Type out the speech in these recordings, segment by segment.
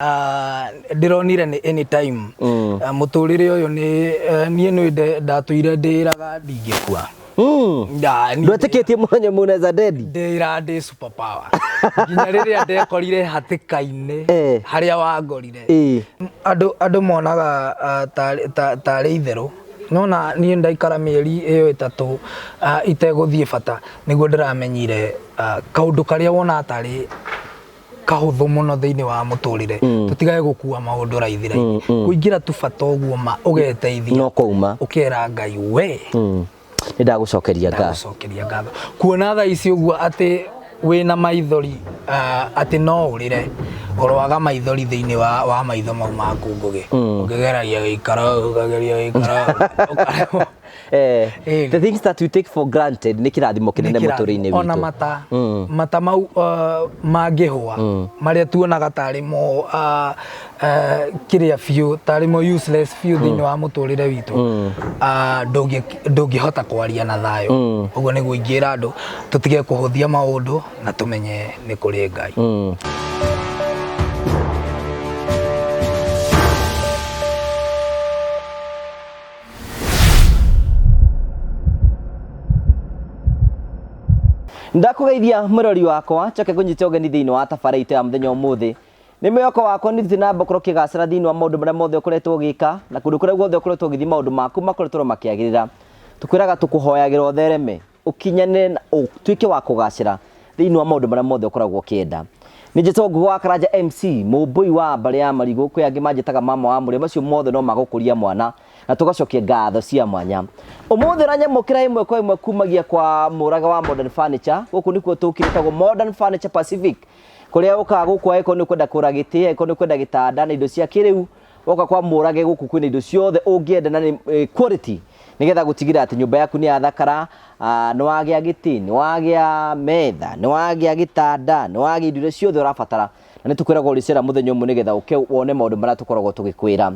Ah, ndĩronire nĩ anytime. Ah, mũtũrĩre ũyũ nĩ niĩ nĩ ndatũire ndĩraga ndingĩkua. Niĩ Ndwetĩkĩtie mũthenya ũmwe unaweza dead? Ndĩra ndĩ super power nginya rĩrĩa ndekorire hatĩka-inĩ harĩa wangorire. Andũ monaga tarĩ itherũ nona niĩ ndaikara mĩeri ĩyo 3 itegũthiĩ bata nĩguo ndĩramenyire kaũndũ karĩa wonaga tarĩ kahũthũ mũno thĩinĩ wa mũtũrĩre. Tũtigage gũkua maũndũ raithi raithi. Kũingĩra tu bata ũguo ma ũgeteithia No kũuma. Ũkera Ngai we Nĩ ndagũcokeria ngatho. Ndagũcokeria ngatho kuona thaa ici ũguo atĩ wĩna maithori atĩ no ũrĩre ũroaga maithori thĩinĩ wa maitho mau maku Ngũgĩ. Ũkĩgeragia gũikara ũkageria gũikara ũkaremwo. The things that we take for granted nĩ kĩrathimo kĩnene Nĩ kĩrathimo. mũtũrĩre-inĩ Ona witũ. mata mau mangĩhũa marĩa tuonaga tarĩ mo kĩrĩa biũ tarĩ mo useless biũ thĩinĩ wa mũtũrĩre witũ. Ndũngĩhota kwaria na thayũ. Ũguo nĩguo ingĩra andũ tũtige kũhũthia maũndũ na tũmenye nĩ kũrĩ Ngai. Ndakũgeithia mũrori wakwa njoke ngũnyite ũgeni thĩinĩ wa tabarĩra itũ ya mũthenya ũmũthĩ. Nĩ mwĩhoko wakwa nĩ ũthiĩte na mbere gũkorwo ũkĩgacĩra thĩinĩ wa maũndũ marĩa mothe ũkoretwo ũgĩka na kũndũ kũrĩa guothe ũkoretwo ũgĩthiĩ maũndũ maku makoretwo makĩagĩrĩra. Tũkwĩraga tũkũhoyagĩra ũthereme, ũkinyanĩre na ũtuĩke wa kũgacĩra thĩinĩ wa maũndũ marĩa mothe ũkoragwo ũkĩenda. Nĩ njĩtagwo Ngũgĩ wa Karanja MC, mũmbũi wa mbarĩ ya Marigũ, kwĩ angĩ manjĩtaga mama wa mũrĩo, macio mothe no magũkũria mwana na tũgacokia ngatho cia mwanya. Ũmũthĩ ũranyamũkĩra ĩmwe kwa ĩmwe kumagia kwa Mũraga wa Modern Furniture, gũkũ nĩkuo tũkire ĩtagwo Modern Furniture Pacific, kũrĩa ũkaga gũkũ angĩkorwo nĩ ũkwenda kũgũra gĩtĩ, angĩkorwo nĩ ũkwenda gĩtanda na indo cia kĩrĩu, woka kwa Mũrage gũkũ kwĩna indo ciothe ũngĩenda na nĩ quality, nĩgetha gũtigĩrĩra atĩ nyũmba yaku nĩ yathakara, nĩ wagĩa gĩtĩ, nĩ wagĩa metha, nĩ wagĩa gĩtanda, nĩ wagĩa indo iria ciothe ũrabatara, na nĩ tũkwĩraga ũrĩcera mũthenya ũmwe nĩgetha ũke wone maũndũ marĩa tũkoragwo tũgĩkwĩra.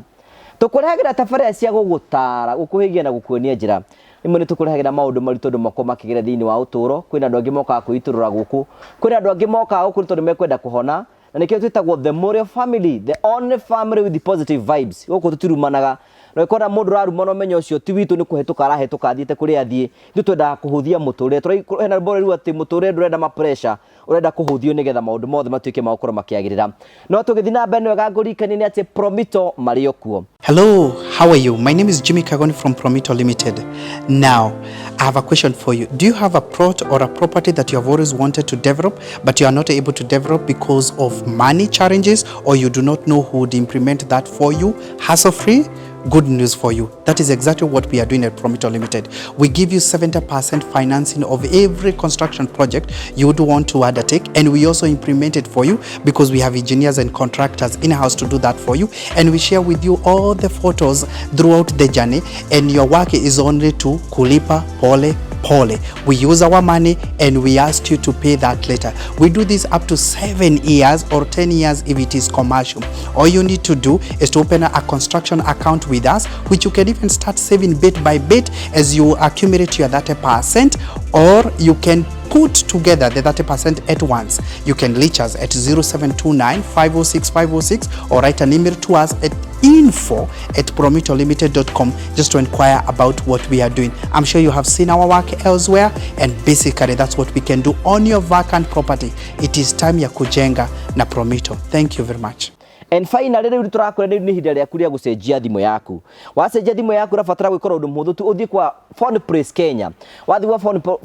Tũkũrehagĩra tabarĩra cia gũgũtaara, gũkũhĩgia na gũkuonia njĩra. Rĩmwe nĩ tũkũrehagĩra maũndũ maritũ andũ makoragwo makĩgera thĩinĩ wa ũtũũro. Kwĩna andũ angĩ mokaga kwĩitũrũra gũkũ. Kwĩna andũ angĩ mokaga gũkũ nĩ tondũ mekwenda kũhona. Na nĩkĩo twĩtagwo the Mũrĩo family, the only family with positive vibes. Gũkũ tũtirumanaga. Na ũngĩkora mũndũ ũrarumana ũmenye ũcio ti witũ nĩ kũhetũka arahĩtũka athiĩte kũrĩa athiĩ. Ithuĩ twendaga kũhũthia mũtũrĩre. Hena rwĩmbo rũraigua atĩ mũtũrĩre ndũrenda ma pressure. Ũrenda kũhũthio nĩgetha maũndũ mothe matuĩke ma gũkorwo makĩagĩrĩra. No tũgĩthiĩ na mbere nĩ wega ngũririkanie nĩ atĩ Promito marĩ o kuo. Hello, how are you? My name is Jimmy Kagoni from Promito Limited. Now, I have a question for you. Do you have a plot or a property that you have always wanted to develop, but you are not able to develop because of money challenges, or you do not know who would implement that for you hassle-free? Good news for you. That is exactly what we are doing at Promito Limited. We give you 70% financing of every construction project you would want to undertake, and we also implement it for you because we have engineers and contractors in-house to do that for you, and we share with you all the photos throughout the journey, and your work is only to kulipa pole pole. We use our money and we ask you to pay that later. We do this up to 7 years or 10 years if it is commercial. All you need to do is to open a construction account with us, which you can even start saving bit by bit as you accumulate your 30%, or you can put together the 30% at once. You can reach us at 0729 506 506 or write an email to us at info@promitolimited.com just to inquire about what we are doing. I'm sure you have seen our work elsewhere, and basically that's what we can do on your vacant property. It is time ya kujenga na Promito. Thank you very much. And finally, rĩu tũrakwĩra rĩu nĩ ihinda rĩaku rĩa gũcenjia thimũ yaku. Wacenjia thimũ yaku ũrabatara gwĩkora ũndũ mũhũthũ tu, ũthiĩ kwa Phone Place Kenya. Wathiĩ kwa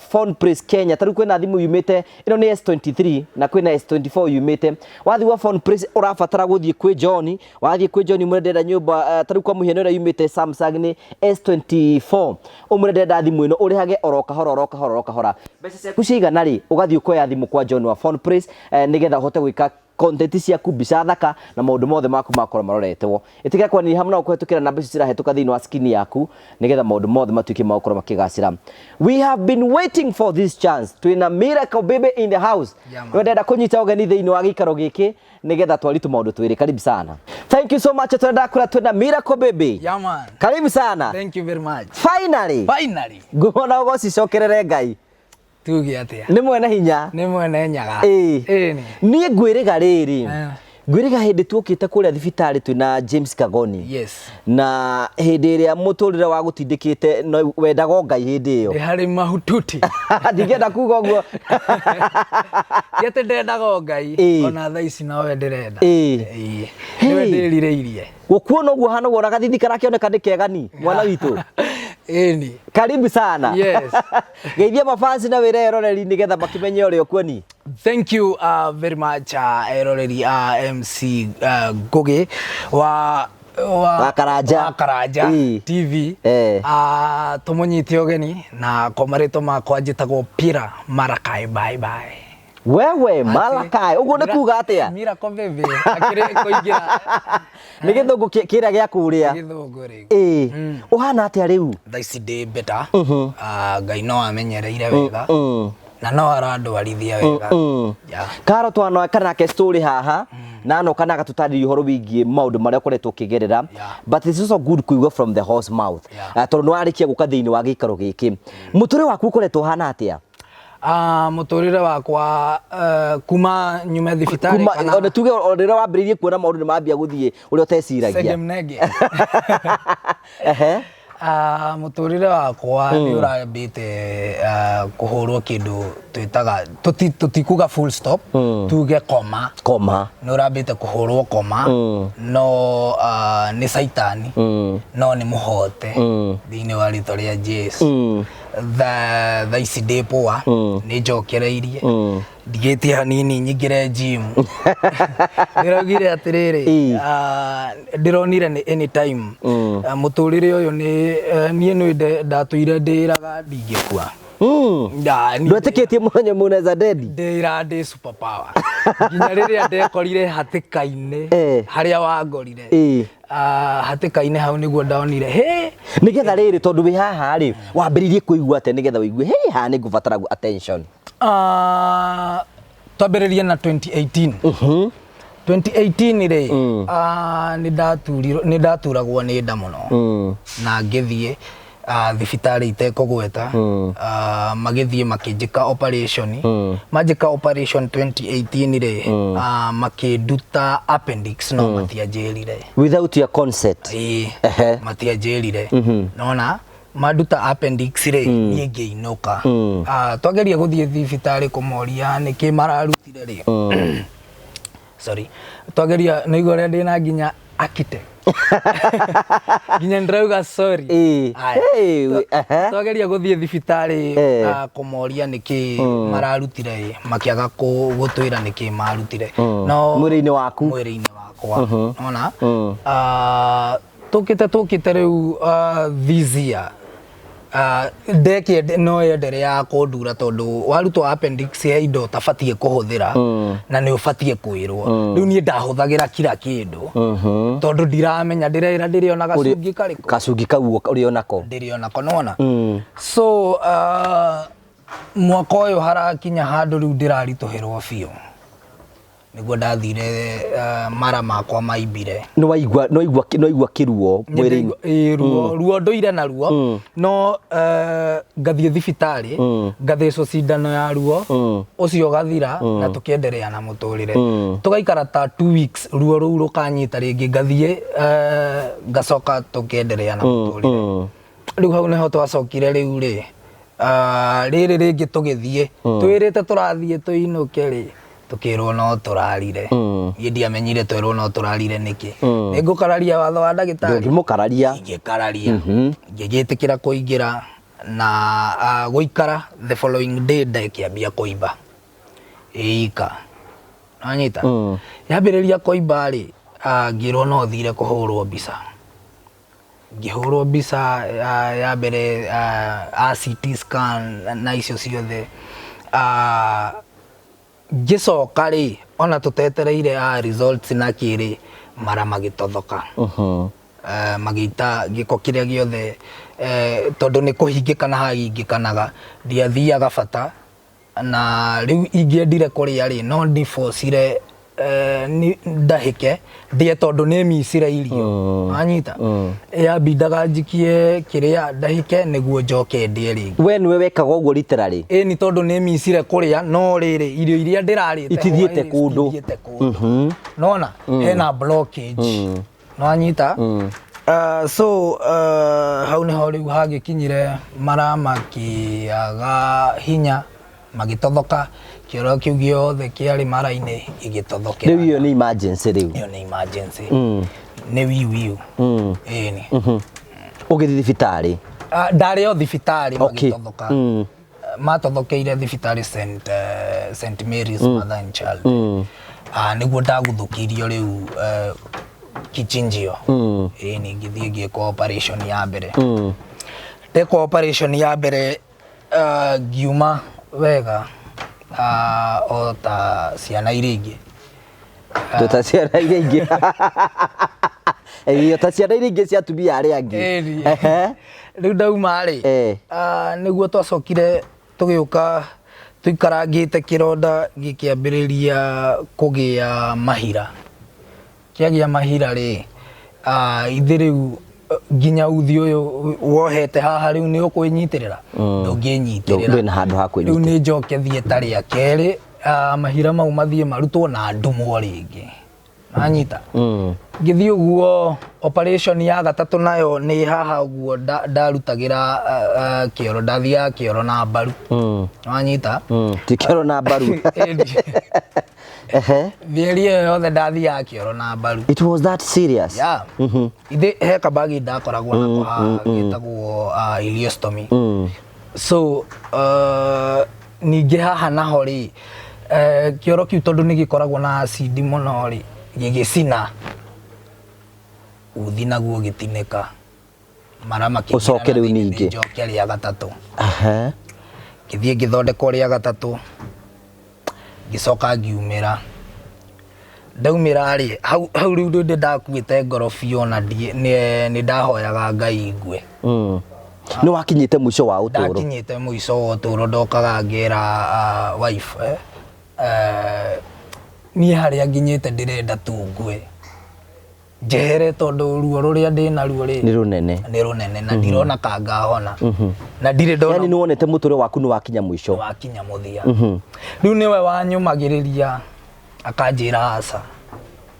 Phone Place Kenya, ta rĩu kwĩna thimũ yumĩte, ĩno nĩ S23 na kwĩna S24 yumĩte. Wathiĩ kwa Phone Place ũrabatara gũthiĩ kwĩ John, wathiĩ kwĩ John ũmwĩre ndĩrenda nyũmba, ta rĩu kwa mũhiano ĩrĩa yumĩte Samsung nĩ S24. Ũmwĩre ndĩrenda thimũ ĩno, ũrĩhage oro kahora oro kahora oro kahora. Mbeca ciaku ciaigana rĩ, ũgathiĩ ũkoya thimũ kwa John wa Phone Place, nĩgetha ũhote gwĩka content ciaku, mbica thaka na maũndũ mothe maku makorwo maroretwo. Ĩtĩkĩra kwaranĩria hamwe na kũhetũkĩra namba icio cirahĩtũka thĩinĩ wa screen yaku nĩgetha maũndũ mothe matuĩke ma gũkorwo makĩgacĩra. We have been waiting for this chance. Twĩna Miracle Baby in the house. Yeah, man. Nĩwe ndĩrenda kũnyita ũgeni thĩinĩ wa gĩikaro gĩkĩ nĩgetha twari tũmaũndũ twĩrĩ. Karibu sana. Thank you so much. Tũrenda kũrĩa twĩna Miracle Baby. Yeah, man. Karibu sana. Thank you very much. Finally. Finally. Nguona ũgũcicokerere Ngai. Tuge atĩa? Nĩ mwene hinya. Nĩ mwene nyaga. Ĩĩ. Ĩĩ nĩ. Niĩ ngwĩrĩga rĩrĩ. Ngwĩrĩga hĩndĩ tuokĩte kũrĩa thibitarĩ twĩna James Kagoni. Yes. Na hĩndĩ ĩrĩa mũtũrĩre wagũtindĩkĩte no wendaga o Ngai hĩndĩ ĩyo. Ndĩ harĩ mahututi. Ndingĩenda kuga ũguo. Ti atĩ ndendaga o Ngai, Ĩĩ. ona thaa ici nowe ndĩrenda. Ĩĩ. Ĩĩ. Hey. Nĩwe ndĩrirĩirie. Gũkuona ũguo hana ũguo na gathithi karakĩoneka nĩ kega ni mwana witũ. Ĩni. Karibu sana. Yes. Geithia mafansi na wĩre eroreri nĩgetha makĩmenye ũrĩa ũkuoni. Thank you very much eroreri a MC Ngugi wa wa, Wa Karanja. wa Karanja Ĩĩ. TV. Eh. Tumunyite ũgeni na kwa marĩtwa makwa njĩtagwo Pira Marakai, bye bye. Wewe Malakai, ũguo nĩ kuga atĩa? Miracle baby akĩrĩ kũingĩra. Nĩ gĩthũngũ kĩrĩa gĩa kũrĩa. Gĩthũngũ rĩu. Ĩĩ. Ũhana atĩa rĩu? Thaa ici ndĩ better. Ngai no amenyereire wega na no arandwarithia wega. Yeah. Karo twanoka nake story haha na anoka na agatũtarĩria ũhoro wĩgiĩ maũndũ marĩa ũkoretwo ũkĩgerera. But it's also good kũigua from the horse mouth. Tondũ nĩ warĩkia gũka thĩinĩ wa gĩikaro gĩkĩ. Mũtũrĩre waku ũkoretwo ũhana atĩa? Mũtũrĩre wakwa kuma nyume thibitarĩ Kuma kana ona tuge o rĩrĩa wambĩrĩirie kuona maũndũ nĩ mambia gũthiĩ ũrĩa ũteciragia. Senge mnenge. Ehe. Mũtũrĩre wakwa nĩ ũrambĩte kũhũrwo kĩndũ twĩtaga tũtikuga full stop, tuge koma. Koma. Nĩ ũrambĩte kũhũrwo koma, no nĩ caitani, no nĩ mũhote thĩinĩ wa rĩtwa rĩa Jesu. Thaa ici ndĩ poa, nĩ njokereirie, ndigĩtie hanini nyingĩre gym. Ndĩraugire atĩrĩrĩ, ndĩronire nĩ anytime. Mũtũrĩre ũyũ nĩ niĩ nĩ ndatũire ndĩraga ndingĩkua. Ndwetĩkĩtie mũthenya ũmwe unaweza dead? Ndĩra ndĩ super power. Nginya rĩrĩa ndekorire hatĩka-inĩ, harĩa wangorire. Hatĩka-inĩ hau nĩguo ndonire, he! Nĩgetha rĩrĩ, tondũ wĩ haha rĩ, wambĩrĩirie kũigua atĩa nĩgetha ũigue, he, haha nĩ ngũbatara attention? Twambĩrĩrie na 2018. 2018 rĩ, nĩ ndaturagwo nĩ nda mũno. Na ngĩthiĩ thibitarĩ itekũgweta, magĩthiĩ makĩnjĩka operation. Manjĩka operation 2018 rĩ, makĩnduta appendix no matianjĩrire. Without your consent. Ĩĩ, matianjĩrire. Nona manduta appendix rĩ, niĩ ngĩinũka. Twageria gũthiĩ thibitarĩ kũmoria nĩkĩ mararutire rĩ. Sorry. Twageria nĩguo ũrĩa ndĩna nginya architect. Nginya ndĩrauga sorry. Aya. Hey, ehe. Twageria gũthiĩ thibitarĩ, kũmoria nĩkĩ mararutire ĩ, makĩaga gũtwĩra nĩkĩ marutire. No Mwĩrĩ-inĩ waku? Mwĩrĩ-inĩ wakwa. Nona? Tũkĩte rĩu, this year. Ndeke no yenderea kũndura tondũ warutwo appendix he indo ũtabatiĩ kũhũthĩra na nĩ ũbatiĩ kwĩrwo. Rĩu niĩ ndahũthagĩra kila kĩndũ tondũ ndiramenya, ndĩrera ndĩrĩona gacungi karĩkũ? Gacungi kau ũrĩonako. Ndĩrĩonako, nĩwona? So, mwaka ũyũ harakinya handũ rĩu ndĩraritũhĩrwo biũ. Nĩguo ndathire, mara makwa maimbire. Nĩ waigua, nĩ waigua, nĩ waigua kĩruo mwĩrĩ-inĩ? Ĩĩ, ruo ndũire naruo, no ngathiĩ thibitarĩ, ngathecwo cindano ya ruo, ũcio ũgathira, na tũkĩenderea na mũtũrĩre. Tũgaikara ta 2 weeks, ruo rũu rũkanyita rĩngĩ, ngathiĩ, ngacoka tũkĩenderea na mũtũrĩre. Rĩu hau nĩho twacokire rĩu rĩ, rĩrĩ rĩngĩ tũgĩthiĩ, twĩrĩte tũrathiĩ tũinũke rĩ, tũkĩrwo no tũrarire. Niĩ ndiamenyire twerwo no tũrarire nĩkĩ. Nĩngũkararia watho wa ndagĩtarĩ. Ndũngĩmũkararia. Ingĩkararia. Ngĩgĩtĩkĩra kũingĩra na gũikara the following day ndakĩambia kũimba. Ĩika. Nĩwanyita? Yambĩrĩria kũimba rĩ, ngĩrwo no thire kũhũrwo mbica. Ngĩhũrwo mbica ya mbere, a CT scan na icio ciothe. Ngĩcoka rĩ, ona tũtetereire a results na kĩrĩ, mara magĩtothoka. Magĩita gĩko kĩrĩa gĩothe, tondũ nĩ kũhingĩkana hahingĩkanaga, ndiathiaga bata, na rĩu ingĩendire kũrĩa rĩ, no ndibocire Ndahĩke ndĩe tondũ nĩ micire irio, anyita, yambindaga njikie kĩrĩa ndahĩke nĩguo njoke ndĩe rĩngĩ. We nĩwe wekaga ũguo literally? Ĩni, tondũ nĩ micire kũrĩa, no rĩrĩ, irio iria ndĩrarĩte Itithiĩte hwaĩ-inĩ kũndũ. Citithiĩte kũndũ, nona hena blockage, nwanyita. So hau nĩho rĩu hagĩkinyire mara makĩaga hinya, magĩtothoka, kĩoro kĩu gĩothe kĩarĩ mara-inĩ gĩgĩtothokera. Rĩu iyo nĩ emergency rĩu? Ĩyo nĩ emergency, nĩ wiu wiu, ĩni. Ũgĩthiĩ thibitarĩ? Ah, ndarĩ o thibitarĩ. Magĩtothoka. Matothokeire thibitarĩ St Mary's Mother and Child. Ah, nĩguo ndaguthũkirio rĩu kichinjio. Ĩni, ngĩthiĩ ngĩkwo operation ya mbere. Ndekwo operation ya mbere, ngiuma wega, o ta ciana iria ingĩ. Ta ciana iria ingĩ. Ĩĩ, ta ciana iria ingĩ cia atumia arĩa angĩ. Ĩni. Rĩu ndauma rĩ, nĩguo twacokire tũgĩũka tũikarangĩte, kĩronda gĩkĩambĩrĩria kũgĩa mahira. Kĩagĩa mahira rĩ, ithe rĩu nginya uthi ũyũ wohete haha rĩu nĩ ũkwĩnyitĩrĩra, ndũngĩnyitĩrĩra. Ndũrĩ na handũ ha Rĩu kwĩnyitĩrĩra. Nĩ njoke thiĩ ta rĩa kerĩ, mahira mau mathiĩ marutwo na ndumwo rĩngĩ, anyita. Ngĩthiĩ ũguo operation ya gatatũ, nayo nĩ haha ũguo ndarutagĩra kĩoro, ndathiaga kĩoro na mbaru. Wanyita? Ti kĩoro na mbaru. Ĩni. Mĩeri ĩyo yothe ndathiaga kĩoro na mbaru. It was that serious? Yeah. Ithe he kabagi ndakoragwo nako haha getagwo ileostomy. So ningĩ haha naho rĩ, kĩoro kĩu tondũ nĩ gĩkoragwo na acidi mũno rĩ, gĩgĩcina uthi naguo ũgĩtinĩka, mara makĩingĩra. Ũcoke na rĩu thĩinĩ. Ningĩ. Njoke rĩa gatatũ. Ngĩthiĩ ngĩthondekwo rĩa gatatũ, ngĩcoka ngiumĩra. Ndaumĩra rĩ, hau hau rĩu ndĩ ndakuĩte ngoro biũ, ona nĩ ndahoyaga Ngai ngue. Nĩ wakinyĩte mũico wa ũtũũro? Ndakinyĩte mũico wa ũtũũro. Ndokaga ngera wife, niĩ harĩa nginyĩte ndĩrenda tu ngue njehere, tondũ ruo rũrĩa ndĩ naruo rĩ Nĩ rũnene. Nĩ rũnene na ndirona ka ngahona na ndirĩ ndona. Yani nĩ wonete mũtũrĩre waku nĩ wakinya mũico? Wakinya mũthia. Rĩu nĩwe wanyũmagĩrĩria, akanjĩra, "Aca,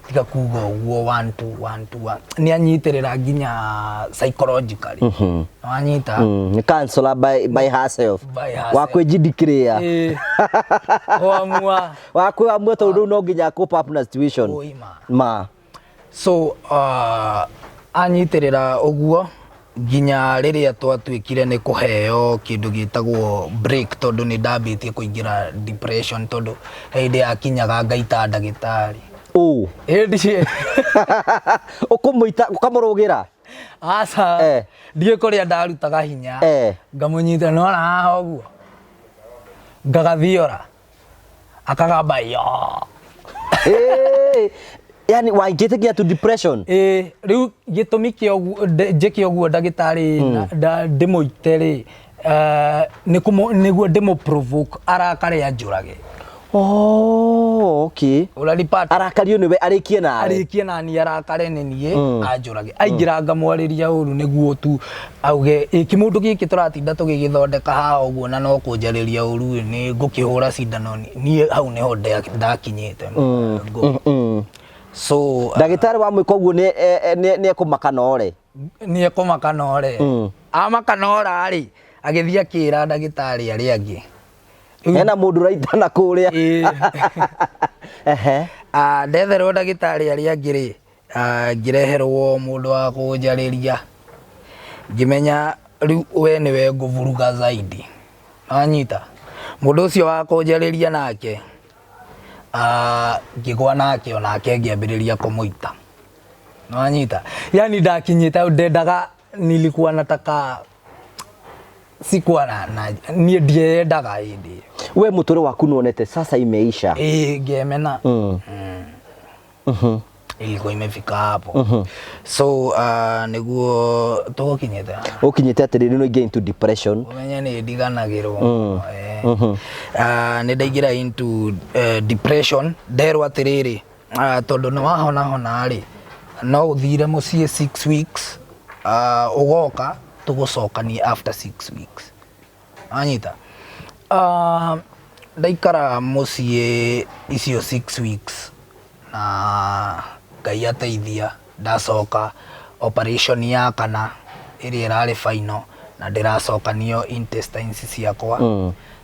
tiga kuga ũguo, one two one two one." Nĩ anyitĩrĩra nginya psychologically, wanyita? Nĩ counselor by herself. By herself. Wa kwĩnjindikĩrĩa. Ĩĩ. Kuamua. Wa kwĩamua, tondũ rĩu no nginya cope up na situation. Ũima. Ma. So anyitĩrĩra ũguo nginya rĩrĩa twatuĩkire nĩ kũheo kĩndũ gĩtagwo break, tondũ nĩ ndambĩtie kũingĩra depression, tondũ he hĩndĩ yakinyaga ngaita ndagĩtarĩ. Ũ. Ĩndĩ. Ũkũmũita ũkamũrũgĩra? Aca. Ndiĩ kũrĩa ndarutaga hinya. Ngamũnyita, nona haha ũguo, ngagathiora, akagamba yo. Eh, yani waingĩte nginya to depression? Ĩĩ, rĩu gĩtũmi kĩa ũguo njĩke ũguo ndagĩtarĩ ndĩmũite rĩ, nĩguo ndĩmũ provoke arakare anjũrage. Oh, okay. Ũraripata? Arakario nĩwe, arĩkie nawe. Arĩkie nani, arakare nĩ niĩ, anjũrage. Aingĩra ngamwarĩria ũru nĩguo tu auge ĩ kĩmũndũ gĩkĩ tũratinda tũgĩgĩthondeka haha ũguo na no kũnjarĩria ũru, nĩ ngũkĩhũra cindano niĩ. Hau nĩho ndakinyĩte. So Ndagĩtarĩ wamwĩka ũguo nĩ ekũmaka nore. Nĩ ekũmaka nore. Amaka nora rĩ, agĩthiĩ akĩra ndagĩtarĩ arĩa angĩ. Hena mũndũ ũraitana kũrĩa. Ĩĩ. Ah, ndetherwo ndagĩtarĩ arĩa angĩ rĩ, ngĩreherwo mũndũ wa kũnjarĩria, ngĩmenya rĩu we nĩwe ngũburuga zaidi, wanyita? Mũndũ ũcio wa kũnjarĩria nake, ngĩgwa nake, onake ngĩambĩrĩria kũmũita, wanyita? Yani ndakinyĩte hau ndendaga, nilikuwa nataka, sikuwa na niĩ ndieyendaga hĩndĩ ĩyo. We mũtũrĩre waku nĩwonete sasa imeisha. Ĩĩ, ngemena. Ilikuwa imefika hapo. So nĩguo tũgũkinyĩte. Ũkinyĩte atĩrĩrĩ, nĩ ũingĩ into depression. Ũmenye nĩ ndiganagĩrwo. Nĩ ndaingĩra into depression, nderwo atĩrĩrĩ, Tondũ nĩ wahona hona rĩ, no ũthire mũciĩ 6 weeks, ũgoka tũgũcokanie after 6 weeks. Wanyita? Ndaikara mũciĩ icio 6 weeks na Ngai ateithia, ndacoka operation ya kana ĩrĩa ĩrarĩ final, na ndĩracokanio intestines ciakwa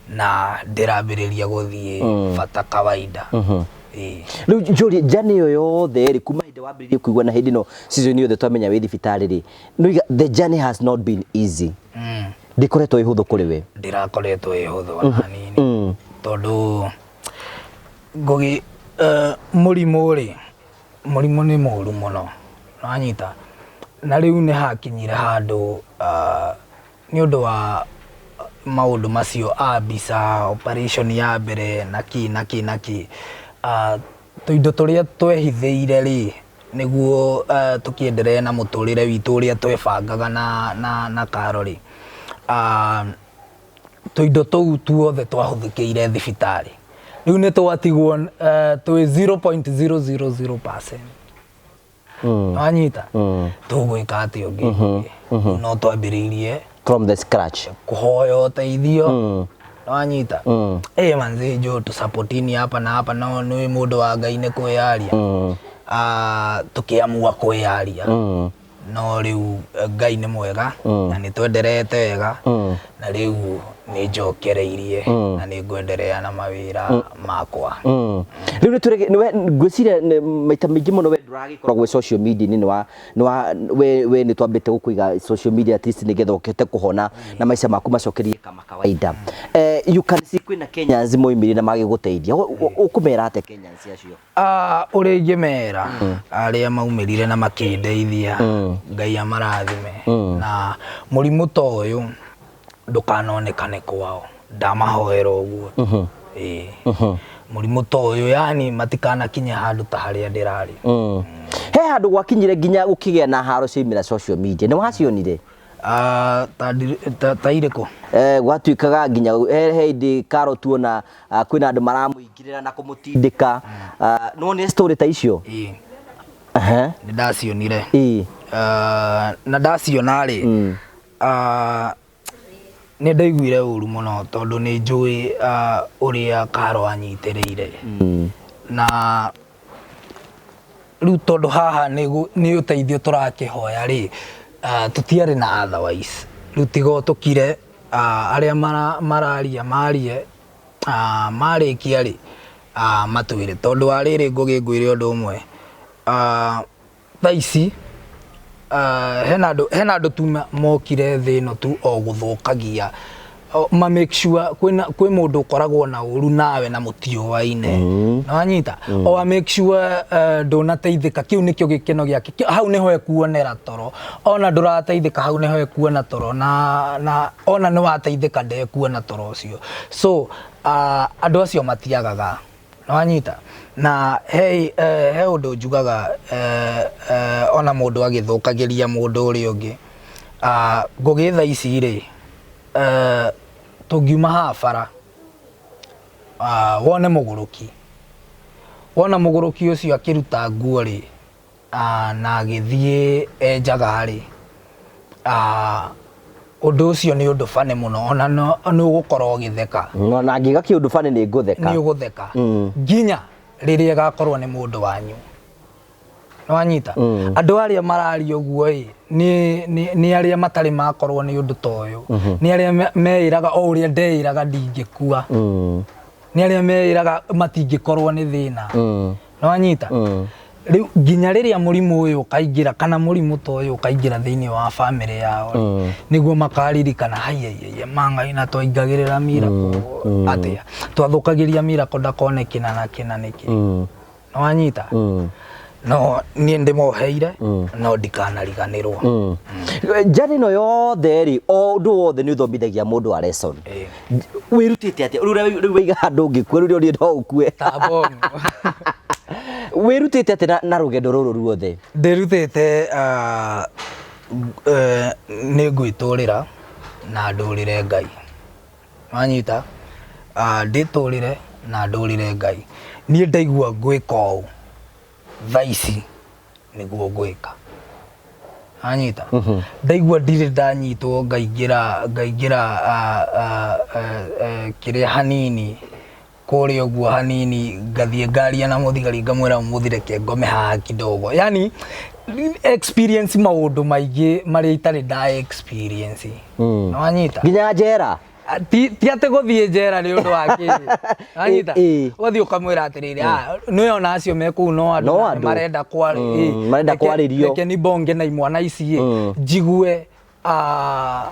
na ndĩrambĩrĩria gũthiĩ bata kawaida. Ĩĩ. Rĩu njũrie, njani ĩyo yothe rĩ, kuma hĩndĩ wambĩrĩirie kũigua na hĩndĩ ĩno season yothe twamenya wĩ thibitarĩ rĩ, nĩoiga the journey has not been easy, ndĩkoretwo ĩ hũthũ kũrĩ we. Ndĩrakoretwo ĩ hũthũ ona hanini, tondũ ngũgĩ mũrimũ rĩ, mũrimũ nĩ mũru mũno, nĩwanyita? Na rĩu nĩ hakinyire handũ, nĩ ũndũ wa maũndũ macio a mbica, operation ya mbere na kĩ na kĩ na kĩ, tũindo tũrĩa twehithĩire rĩ, nĩguo tũkĩenderee na mũtũrĩre witũ ũrĩa twebangaga na Karo rĩ, tũindo tũu tuothe twahũthĩkĩire thibitarĩ. Rĩu nĩ twatigwo twĩ 0.000%. Wanyita? Tũgwĩka atĩa ũngĩ? No twambĩrĩirie from the scratch, kũhoya ũteithio, wanyita? Ĩ manzi, njũ tũsupportini hapa na hapa, no nĩ mũndũ wa Ngai nĩ kwĩyaria. Tũkĩamua kwĩyaria, no rĩu Ngai nĩ mwega na nĩ twenderete wega, na rĩu nĩ njokereirie na nĩ ngwenderea na mawĩra makwa. Rĩu nĩ tũrege nĩwe ngwĩciria maita maingĩ mũno we ndũragĩkoragwo gwĩ social media nĩ wa nĩ wa we nĩ twambĩte gũkũiga social media at least nĩgetha ũkĩhote kũhona na maica maku macokerie kama kawaida. You can see kwĩna Kenyans moimĩrire na magĩgũteithia. Ũkũmera atĩa Kenyans acio? Ũrĩa ingĩmera arĩa maumĩrire na makĩndeithia, Ngai amarathime, na mũrimũ ta ũyũ ndũkanonekane kwao, ndamahoera ũguo. Ĩĩ, mũrimũ ta ũyũ yani matikanakinye handũ ta harĩa ndĩrarĩ. He handũ gwakinyire nginya gũkĩgĩa na haro ciaumĩra social media, nĩ wacionire? Ta irĩkũ? Gwatuĩkaga nginya he hĩndĩ Karo tuona kwĩna andũ maramũingĩrĩra na kũmũtindĩka. Nĩwonire story ta icio? Ĩĩ. Nĩ ndacionire. Na ndaciona rĩ, nĩ ndaiguire ũru mũno, tondũ nĩ njũĩ ũrĩa Karo anyitĩrĩire, na rĩu tondũ haha nĩ ũteithio tũrakĩhoya rĩ, tũtiarĩ na otherwise. Rĩu tiga o tũkire, arĩa mararia marie, marĩkia rĩ, matwĩre. Tondũ wa rĩrĩ, ngũgĩ ngwĩre ũndũ ũmwe, thaa ici hena andũ tu mokire thĩ ĩno tu o gũthũkagia, ma make sure kwĩna kwĩ mũndũ ũkoragwo na ũru nawe na mũtiũaine, nĩwanyita? O a make sure ndũnateithĩka, kĩu nĩkĩo gĩkeno gĩake. Hau nĩho ekuonera toro. Ona ndũrateithĩka, hau nĩho ekuona toro, na ona nĩwateithĩka, ndekuona toro ũcio. So andũ acio matiagaga, nĩwanyita? Na he ũndũ njugaga, ona mũndũ agĩthũkagĩria mũndũ ũrĩa ũngĩ, ngũgĩ thaa ici rĩ, tũngiuma haha bara, wone mũgũrũki, wona mũgũrũki ũcio akĩruta nguo rĩ, na agĩthiĩ enjaga rĩ, ũndũ ũcio nĩ ũndũ bane mũno, ona nĩ ũgũkorwo ũgĩtheka. No na ngĩga kĩũndũ bane nĩ ngũtheka. Nĩ ũgũtheka nginya rĩrĩa ĩgakorwo nĩ mũndũ wanyu, nĩwanyita? Andũ arĩa mararia ũguo ĩ nĩ arĩa matarĩ makorwo nĩ ũndũ ta ũyũ, nĩ arĩa meĩraga o ũrĩa ndeĩraga ndingĩkua, nĩ arĩa meĩraga matingĩkorwo nĩ thĩna, nĩwanyita? Rĩu nginya rĩrĩa mũrimũ ũyũ ũkaingĩra kana mũrimũ ta ũyũ ũkaingĩra thĩinĩ wa bamĩrĩ yao rĩ, nĩguo makaririkana, haiyaiyaiya mangai na twaingagĩrĩra Miracle atĩa, twathũkagĩria Miracle ndakone kĩna na kĩna nĩkĩ, nĩwanyita? No niĩ ndĩmoheire, no ndikanariganĩrwo. Njani ĩno yothe rĩ, o ũndũ wothe nĩ ũthomithagia mũndũ a lesson. Wĩrutĩte atĩa rĩu waiga handũ ũngĩkua rĩu ũrĩa no ũkue? Ta bomu. Wĩrutĩte atĩa na rũgendo rũrũ ruothe? Ndĩrutĩte nĩ ngwĩtũrĩra na ndũrĩre Ngai, wanyita? Ndĩtũrĩre na ndũrĩre Ngai. Niĩ ndaigua ngwĩka ũũ. Thaa ici nĩguo ngwĩka. Anyita ndaigua ndirĩ ndanyitwo ngaingĩra ngaingĩra ah, ah, eh, eh, kĩrĩa hanini kũrĩa ũguo hanini ngathiĩ ngaria na mũthigari ngamwĩra ũmũthĩ reke ngome haha kidogo yani experience maũndũ maingĩ marĩa itarĩ nda experience mm. wanyita nginya njera Ah, ti ti atĩ gũthiĩ njera nĩ ũndũ wa kĩ wanyita Ĩ, ĩ. ũgathiĩ ũkamwĩra atĩrĩrĩ ah, nĩ ona acio me kũu no andũ No na nĩ andũ. marenda kwarĩ Mm, marenda kwarĩrio. reke ni bonge na imwana ici ĩ njigue ah,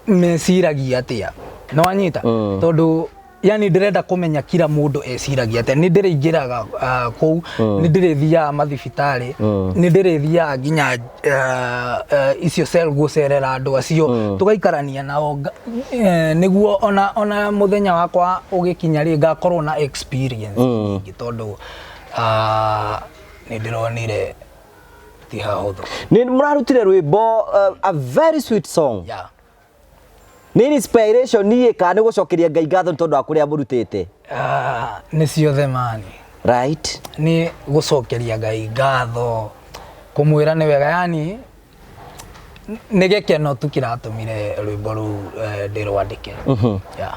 meciragia atĩa nĩ wanyita mm. tondũ yani ndĩrenda kũmenya kila mũndũ eciragia atĩa nĩ ndĩrĩingĩraga uh, kũu mm. nĩ ndĩrĩthiaga mathibitarĩ mm. nĩ ndĩrĩthiaga nginya uh, uh, icio cell gũcerera andũ acio mm. tũgaikarania nao eh, nĩguo ona, ona mũthenya wakwa ũgĩkinya rĩ ngakorwo na experience nyingĩ tondũ uh, nĩ ndĩronire ti hahũthũ nĩ mũrarutire rwĩmbo a very sweet song yeah. nĩ inspiration niĩ kana nĩ gũcokeria ngai ngatho nĩ tondũ wa kũrĩa mũrutĩte Nĩ ciothe mani right nĩ gũcokeria ngai ngatho kũmwĩra nĩ wega yani nĩ gĩkeno tu kĩratũmire rwĩmbo rũu eh, ndĩrwandĩke yeah.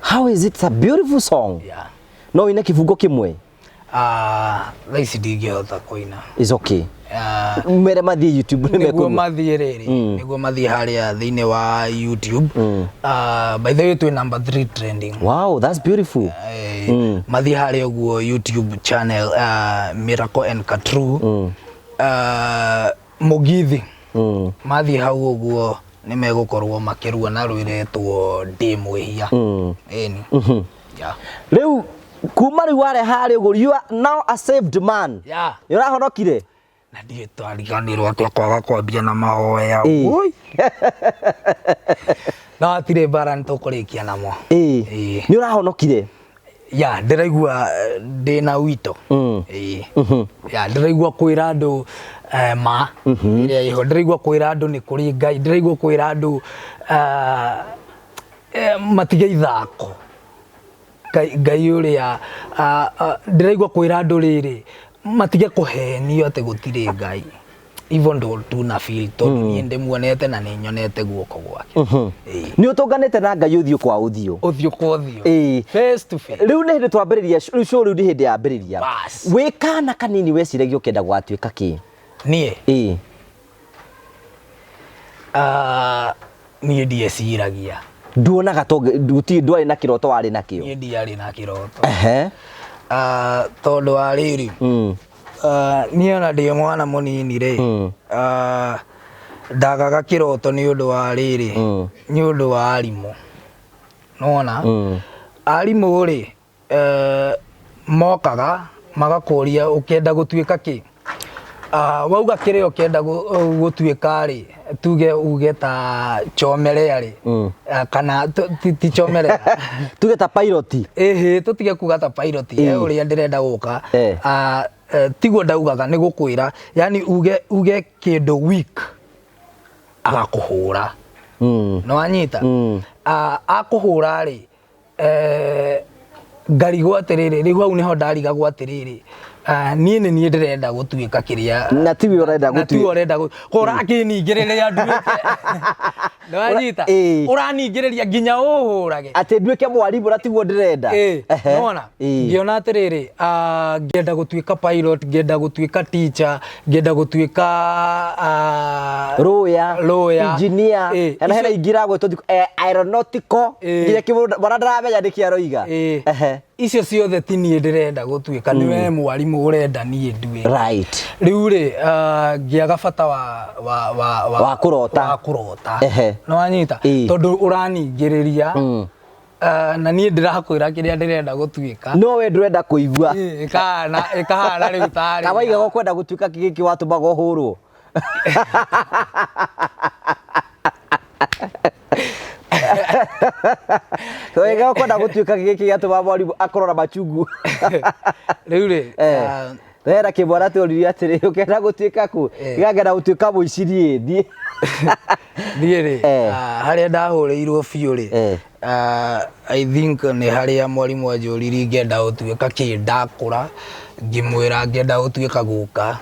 how is it a beautiful song yeah. no wĩine kĩbungo kĩmwe Ah, thaa ici ndingĩhota kũina is okay Ah, mere mathiĩ youtube nĩ nĩguo mekũigua mathiĩ rĩrĩ nĩguo mathiĩ harĩa thĩinĩ wa youtube Ah, by the way twĩ number 3 trending wow that's beautiful Eh, mathiĩ harĩa ũguo youtube channel uh, miracle and katru uh, mũgithi mm. mathiĩ hau ũguo nĩ megũkorwo makĩrua na rwĩretwo ndĩ mwĩhia ĩni yeah. rĩu kuma rĩu ware harĩa ũguo you are now a saved man yeah. nĩ ũrahonokire na ndiĩ twariganĩrwo atĩa kwaga kwambia na mahoya Ĩ. Ui. no hatirĩ mbara nĩ tũkũrĩkia namo ĩĩ Ĩĩ. nĩ ũrahonokire ya ndĩraigua eh, ndĩna wito Mm. Ĩĩ. ya ndĩraigua kwĩra andũ eh, ma ĩrĩa ĩho ndĩraigua kwĩra andũ nĩ kũrĩ ngai ndĩraigua kwĩra andũ eh, eh, matige ithako ngai ngai ũrĩa ah, ah, ndĩraigua kwĩra andũ rĩrĩ matige kũhenio atĩ gũtirĩ ngai even though tuna feel tondũ niĩ ndĩmuonete na nĩ nyonete guoko gwake Ĩĩ. nĩ ũtũnganĩte na ngai ũthiũ kwa ũthiũ ũthiũ kwa ũthiũ Ĩĩ. face to face rĩu nĩ hĩndĩ twambĩrĩria rĩu show rĩu nĩ hĩndĩ yambĩrĩria Bas. wĩ kana kanini weciragia ũkĩenda gũgatuĩka kĩ niĩ ĩĩ ah, niĩ ndieciragia nduonaga to gũtirĩ ndwarĩ na kĩroto warĩ nakĩo niĩ ndiarĩ na kĩroto ehe Ah, tondũ wa rĩrĩ Mm. ah, niĩ ona ndĩ mwana mũnini rĩ Mm. ah, ndagaga kĩroto nĩ ũndũ wa rĩrĩ Mm. nĩ ũndũ wa arimũ nona Mm. arimũ rĩ eh, mokaga magakũria ũkĩenda gũtuĩka kĩ Ah, wauga kĩrĩa ũkĩenda gũtuĩka rĩ tuge uge ta chomerea rĩ Mm. Ah, kana ti ti chomerea tuge ta pilot ĩhĩ tũtige kuga ta pilot Ĩĩ. eh, ũrĩa ndĩrenda gũka Eh. Ah, eh, tiguo ndaugaga nĩ gũkwĩra yani uge uge kĩndũ weak agakũhũra Mm. nĩ wanyita Mm. Ah, akũhũra rĩ eh, ngarigwo atĩrĩrĩ rĩu hau nĩho ndarigagwo atĩrĩrĩ ah, niĩ nĩ niĩ ndĩrenda gũtuĩka kĩrĩa Na tiwe ũrenda na tiwe gũtuĩka. ũrenda gũ ũrakĩningĩrĩria nduĩke nĩ wanyita Ĩĩ. ũraningĩrĩria nginya ũhũrage atĩ nduĩke mwarimũ na tiguo ndĩrenda Ĩĩ, Ehe. nĩwona Ĩĩ. ngĩona atĩrĩrĩ ah, ngĩenda gũtuĩka pilot ngĩenda gũtuĩka teacher ngĩenda gũtuĩka ah, Lawyer, lawyer. engineer, Ĩĩ, hena hena icio- ingĩ iragwĩtwo thikũ eh, aeronautical Ĩĩ. nginya kĩmũndũ mwana ndaramenya nĩkĩ aroiga Ĩĩ. Ehe. icio ciothe ti niĩ ndĩrenda gũtuĩka nĩ we mwarimũ ũrenda niĩ nduĩke right rĩu rĩ ah, ngĩaga bata wa wa wa Wa kũrota. wa kũrota Ehe. nĩ wanyita Ĩĩ. tondũ ũraningĩrĩria Mm. ah, na niĩ ndĩrakwĩra kĩrĩa ndĩrenda gũtuĩka no we ndũrenda kũigua Ĩĩ, ĩkahana ĩkahana rĩu tarĩ kawaigaga ũkwenda gũtuĩka kĩgĩkĩ watũmaga ũhũrwo waigaga ũkwenda gũtuĩka gĩkĩ gĩatũmaga mwarimũ akorwo na machungu rĩu rĩ Eh. ah, hena kĩmwana tworirie atĩrĩ ũkenda gũtuĩka kũ Eh. gĩkangenda gũtuĩka mũici niĩ thiĩ niĩ rĩ Eh. ah, harĩa ndahũrĩirwo biũ rĩ Eh. ah, I think nĩ harĩa mwarimũ anjũririe ingĩenda gũtuĩka kĩ ndakũra Ngĩmwĩra ngĩenda gũtuĩka guka.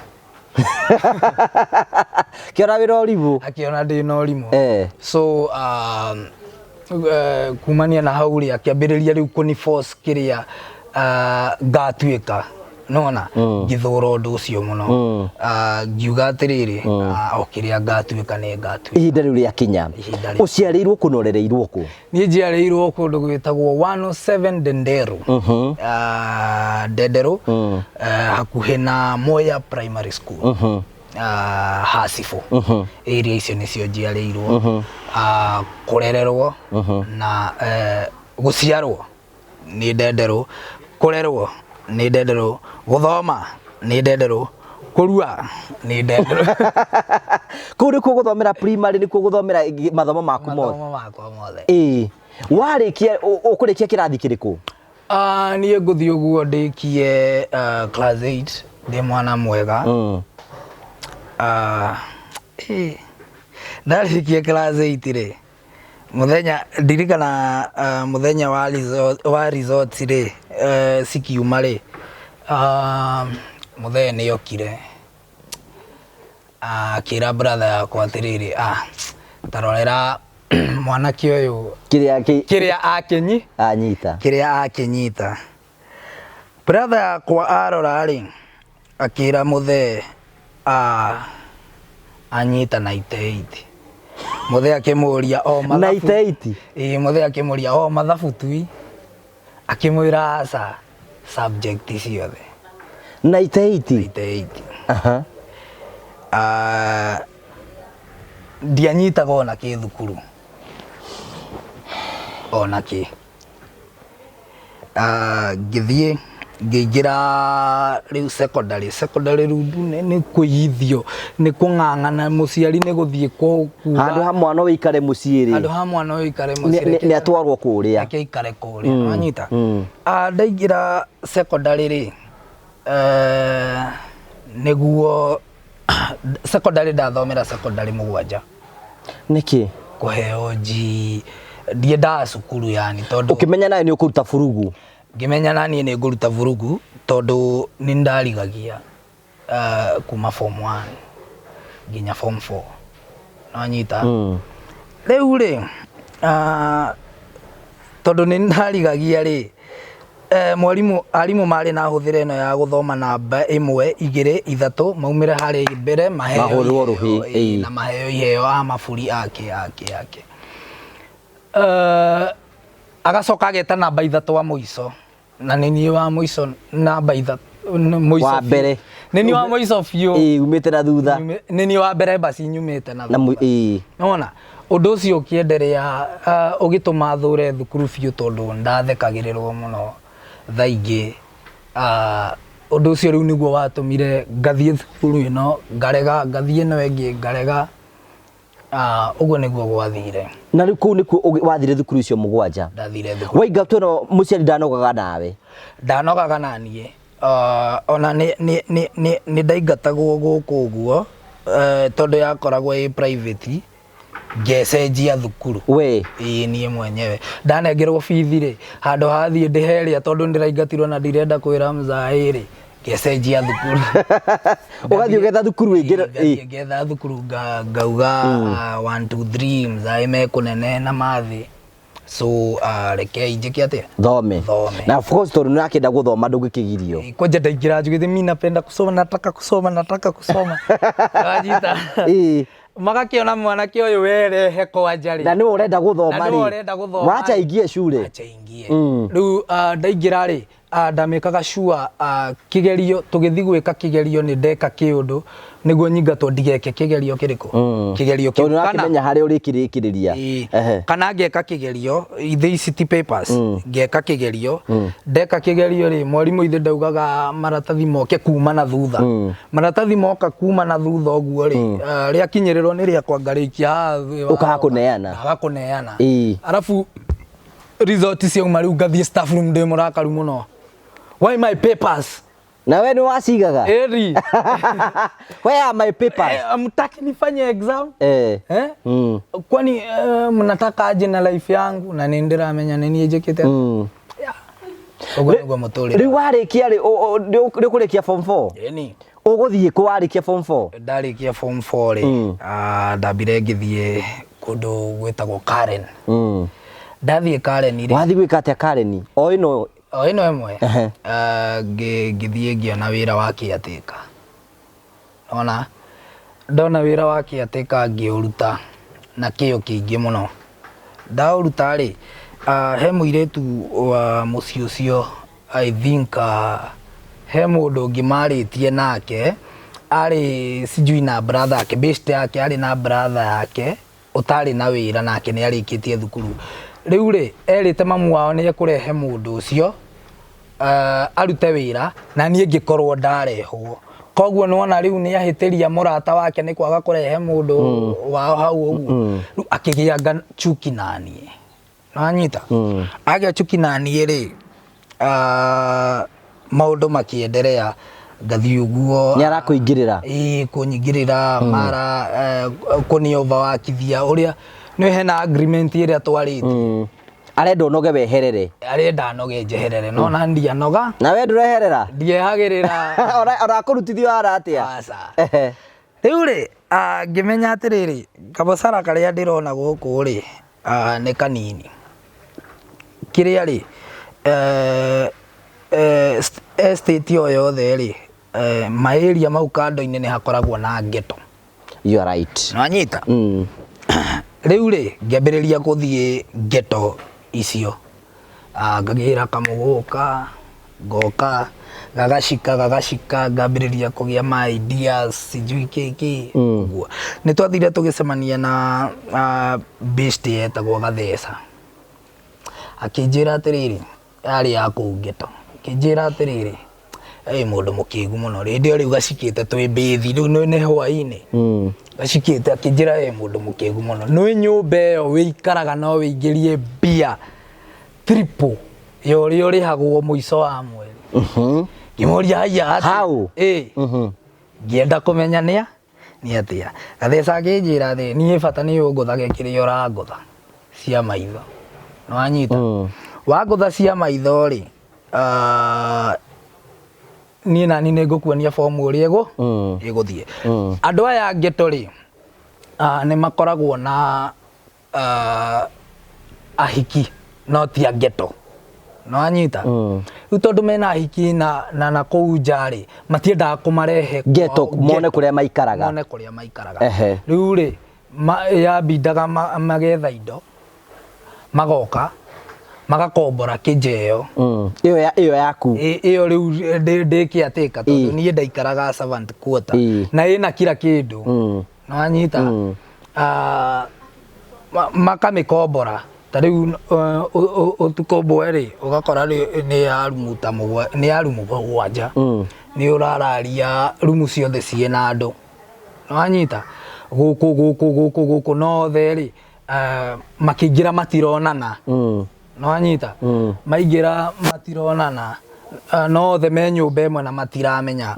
Kĩona wĩra ũrimũ. Akĩona ndĩ na ũrimũ. Eh. So kumania na hau rĩ, akĩambĩrĩria rĩu kũni force kĩrĩa ngatuĩka nona. Ngĩthũra ũndũ ũcio mũno. Ngiuga atĩrĩrĩ, o kĩrĩa ngatuĩka nĩ ngatuĩka. Ihinda rĩu rĩakinya. Ihinda rĩu. Ũciarĩirwo kũ na ũrereirwo kũ? Niĩ njiarĩirwo kũndũ gwĩtagwo 107 Ndenderu. Ndenderu, hakuhĩ na Moya Primary School, Hasifũ. Area icio nĩcio njiarĩirwo. Kũrererwo na gũciarwo nĩ Ndenderu, kũrerwo nĩ Ndenderu, gũthoma nĩ Ndenderu, kũrua nĩ Ndenderu. Kũu nĩkuo gũthomera primary, nĩkuo gũthomera mathomo maku mothe? Mathomo makwa mothe. Ĩĩ, warĩkia ũkũrĩkia kĩrathi kĩrĩkũ? Niĩ ngũthiĩ ũguo ndĩkie class 8 ndĩ mwana mwega. Ndarĩkia class 8 rĩ, mũthenya ndirikana, mũthenya wa result, wa results rĩ, cikiuma rĩ, mũthee nĩ okire akĩra brother yakwa atĩrĩrĩ, tarorera mwanake ũyũ kĩrĩa kĩrĩa akenyi anyita. Kĩrĩa akĩnyita. Brother yakwa arora rĩ, akĩra mũthee, anyita 98. Mũthee akĩmũria o mathabu. 98? Ĩĩ, mũthee akĩmũria o mathabu tui, akĩmwĩra aca, subject ciothe. 98? 98. Aha. Ndianyitaga ona kĩ thukuru, ona kĩ. Ngĩthiĩ ngĩingĩra rĩu secondary. Secondary rĩu nĩ kũiyithio, nĩ kũng'ang'ana, mũciari nĩ gũthiĩ kuga Handũ ha mwana ũikare mũciĩ rĩ, handũ ha mwana ũyũ ikare mũciĩ, nĩ atwarwo kũrĩa. Reke ikare kũrĩa, wanyita. Ndaingĩra secondary rĩ, nĩguo secondary ndathomera secondary mũgwanja. Nĩkĩ? Kũheo G, ndiendaga cukuru yani tondũ Ũkĩmenya nawe nĩ ũkũruta burugu. Ngĩmenya na niĩ nĩ ngũruta vurugu tondũ nĩ ndarigagia kuma form 1 nginya form 4, nonyita. Rĩu rĩ, tondũ nĩ ndarigagia rĩ, mwarimũ, arimũ marĩ na hũthĩra ĩno ya gũthoma namba ĩmwe, igĩrĩ, ithatũ, maumĩre harĩa mbere maheo Mahũrwo iheo, rũhĩ, ĩĩ, ĩĩ. Na maheo iheo a maburi ake ake ake. Agacoka ageta namba ithatũ wa mũico, na nĩ niĩ wa mũico, namba ithatũ mũico Wa biũ. mbere. Nĩ niĩ wa mũico biũ. Ĩĩ, umĩte na thutha. Nĩ niĩ wa mbere basi nyumĩte na na thutha. Nona ũndũ ũcio ũkĩenderea, ũgĩtũma thũre thukuru biũ tondũ ndathekagĩrĩrwo mũno thaa ingĩ. Ũndũ ũcio rĩu nĩguo watũmire ngathiĩ thukuru ĩno ngarega, ngathiĩ ĩno ĩngĩ ngarega. Ũguo nĩguo gwathire. Na rĩu kũu nĩkuo wathire thukuru icio mũgwanja? Ndathire thukuru. Waingatwo ĩno mũciari ndanogaga nawe? Ndanogaga na niĩ. Ona nĩ ndaingatagwo gũkũ ũguo, tondũ yakoragwo ĩ private, ngecenjia thukuru. We? Ĩĩ, niĩ mwenyewe ndanengerwo bithi rĩ, handũ hathiĩ ndĩhe ĩrĩa tondũ ndĩraingatirwo na ndirenda kwĩra mzaĩ rĩ, ngecenjia thukuru. Ũgathiĩ ũgetha thukuru ĩngĩ? Ngathiĩ ngetha thukuru, ngauga 1 2 3, mzaĩ mekũnene na mathĩ, so rekei njĩke atĩa? Thome. Thome. Na of course tondũ nĩ ũrakĩenda gũthoma ndũngĩkĩgirio. Kwanja ndaingĩra njugĩte, mi napenda kusoma, nataka kusoma, nataka kusoma, wanyita. Magakĩona mwanake ũyũ werehe kwanja rĩ, Na nĩwe ũrenda gũthoma na nĩwe rĩ, ũrenda gũthoma wacha rĩ. ingie cure. Acha ingie. Rĩu ndaingĩra rĩ, ndamĩkaga sure, kĩgerio tũgĩthiĩ gwĩka kĩgerio nĩ ndeka kĩũndũ nĩguo nyingatwo ndigeke kĩgerio kĩrĩkũ, kĩgerio tondũ kĩu. nĩ ũrakĩmenya harĩa ũrĩkĩrĩkĩrĩria. Ĩĩ. Kana ngeka kĩgerio ithe ici ti papers, ngeka kĩgerio. Ndeka kĩgerio rĩ, mwarimũ ithe ndaugaga maratathi moke kuma na thutha. Maratathi moka kuma na thutha ũguo rĩ, rĩakinyĩrĩrwo nĩ rĩakwa ngarĩkia haha thĩ Ũkaga kũneana. Ngaga kũneana. Arabu result ciauma rĩu ngathiĩ staff room ndĩ mũrakaru mũno, "Why my papers?" Na we nĩ wacigaga? Eri. Where are my papers? Mtaki nifanye exam? Eh. Eh? Kwani mnataka aje na life yangu? Na nĩ ndĩramenya nĩ niĩ njĩkĩte. Yeah. Ũguo nĩguo mũtũrĩre. Rĩu warĩkia rĩ, nĩ ũkũrĩkia form 4? Ĩni. Ũgũthiĩ kũ warĩkia form 4? Ndarĩkia form 4 rĩ, ndambire ngĩthiĩ kũndũ gwĩtagwo Karen. Ndathiĩ Karen rĩ, Wathiĩ gwĩka atĩa Karen? O ĩno? O ĩno ĩmwe. Ngĩthiĩ ngĩona wĩra wa caretaker. Ona ndona wĩra wa caretaker ngĩũruta na kĩo kĩingĩ mũno. Ndaũruta rĩ, he mũirĩtu wa mũciĩ ũcio, I think he mũndũ ũngĩ marĩtie nake, arĩ sijui na brother yake, best yake, arĩ na brother yake ũtarĩ na wĩra nake nĩ arĩkĩtie thukuru. Rĩu rĩ, erĩte mamu wao nĩ ekũrehe mũndũ ũcio arute wĩra na niĩ ngĩkorwo ndarehwo. Koguo nĩwona rĩu nĩ ahĩtĩria mũrata wake nĩ kwaga kũrehe mũndũ wao hau ũguo. Rĩu akĩgĩa chuki na niĩ. Nĩwanyita? Agĩa chuki na niĩ rĩ, maũndũ makĩenderea ngathiĩ ũguo. Nĩ arakũingĩrĩra? Ĩĩ, kũnyingĩrĩra mara kũni overworkithia ũrĩa nĩ hena agreement ĩrĩa twarĩtie. Arenda ũnoge weherere. Arenda noge njeherere, no na ndianoga. Na we ndũreherera? Ndiehagĩrĩra. Ona akũrutithio hara atĩa? Aca. Rĩu rĩ, ngĩmenya atĩrĩrĩ, kamũcara karĩa ndĩrona gũkũ rĩ, nĩ kanini. Kĩrĩa rĩ, estate o yothe rĩ, ma-area mau kando-inĩ nĩ hakoragwo na ghetto. You are right. Nĩwanyita? Rĩu rĩ, ngĩambĩrĩria gũthiĩ ghetto icio. Ngagĩra kamũgũka, ngoka, gagacika, gagacika, ngambĩrĩria kũgĩa ma ideas, sijui kĩ kĩ, ũguo. Nĩ twathire tũgĩcemania na best yetagwo Gatheca. Akĩnjĩra atĩrĩrĩ, yarĩ ya kũu ghetto. Akĩnjĩra atĩrĩrĩ, ĩ mũndũ mũkĩgu mũno, hĩndĩ ĩyo rĩu gacikĩte twĩ mbĩthi, rĩu nĩ hwaĩ-inĩ. Gacikĩte akĩnjĩra ĩ mũndũ mũkĩgu mũno, nĩ nyũmba ĩyo wĩikaraga no wĩingĩrie mbia triple ya ũrĩa ũrĩhagwo mũico wa mweri. Ngĩmũria haiya atĩ. How? Ĩ. Ngĩenda kũmenya nĩa nĩ atĩa. Gatheca akĩnjĩra atĩ niĩ bata nĩ ũngũthage kĩrĩa ũrangũtha cia maitho. Nĩwanyita? Wangũtha cia maitho rĩ, niĩ nani nĩ ngũkuonia fomu ũrĩa ĩgũthiĩ. Andũ aya ghetto rĩ, nĩ makoragwo na ahiki no ti a ghetto. Nĩwanyita? Rĩu tondũ mena ahiki na kũu nja rĩ, matiendaga kũmarehe Ghetto, mone kũrĩa maikaraga. Mone kũrĩa maikaraga. Rĩu rĩ, yambindaga magetha indo, magoka, magakombora kĩnjeo. Ĩyo yaku. Ĩyo rĩu ndĩ caretaker tondũ niĩ ndaikaraga servant quarter. Na ĩna kila kĩndũ. Nĩwanyita? Makamĩkombora. Ta rĩu ũtukũ ũmwe rĩ, ũgakora nĩ ya rumu ta mũgwa, nĩ ya rumu mũgwanja. Nĩ ũrararia rumu ciothe ciĩna andũ. Nĩwanyita? Gũkũ, gũkũ, gũkũ, gũkũ, no othe rĩ, makĩingĩra matironana. Nĩwanyita? Maingĩra matironana. No othe me nyũmba ĩmwe na matiramenya.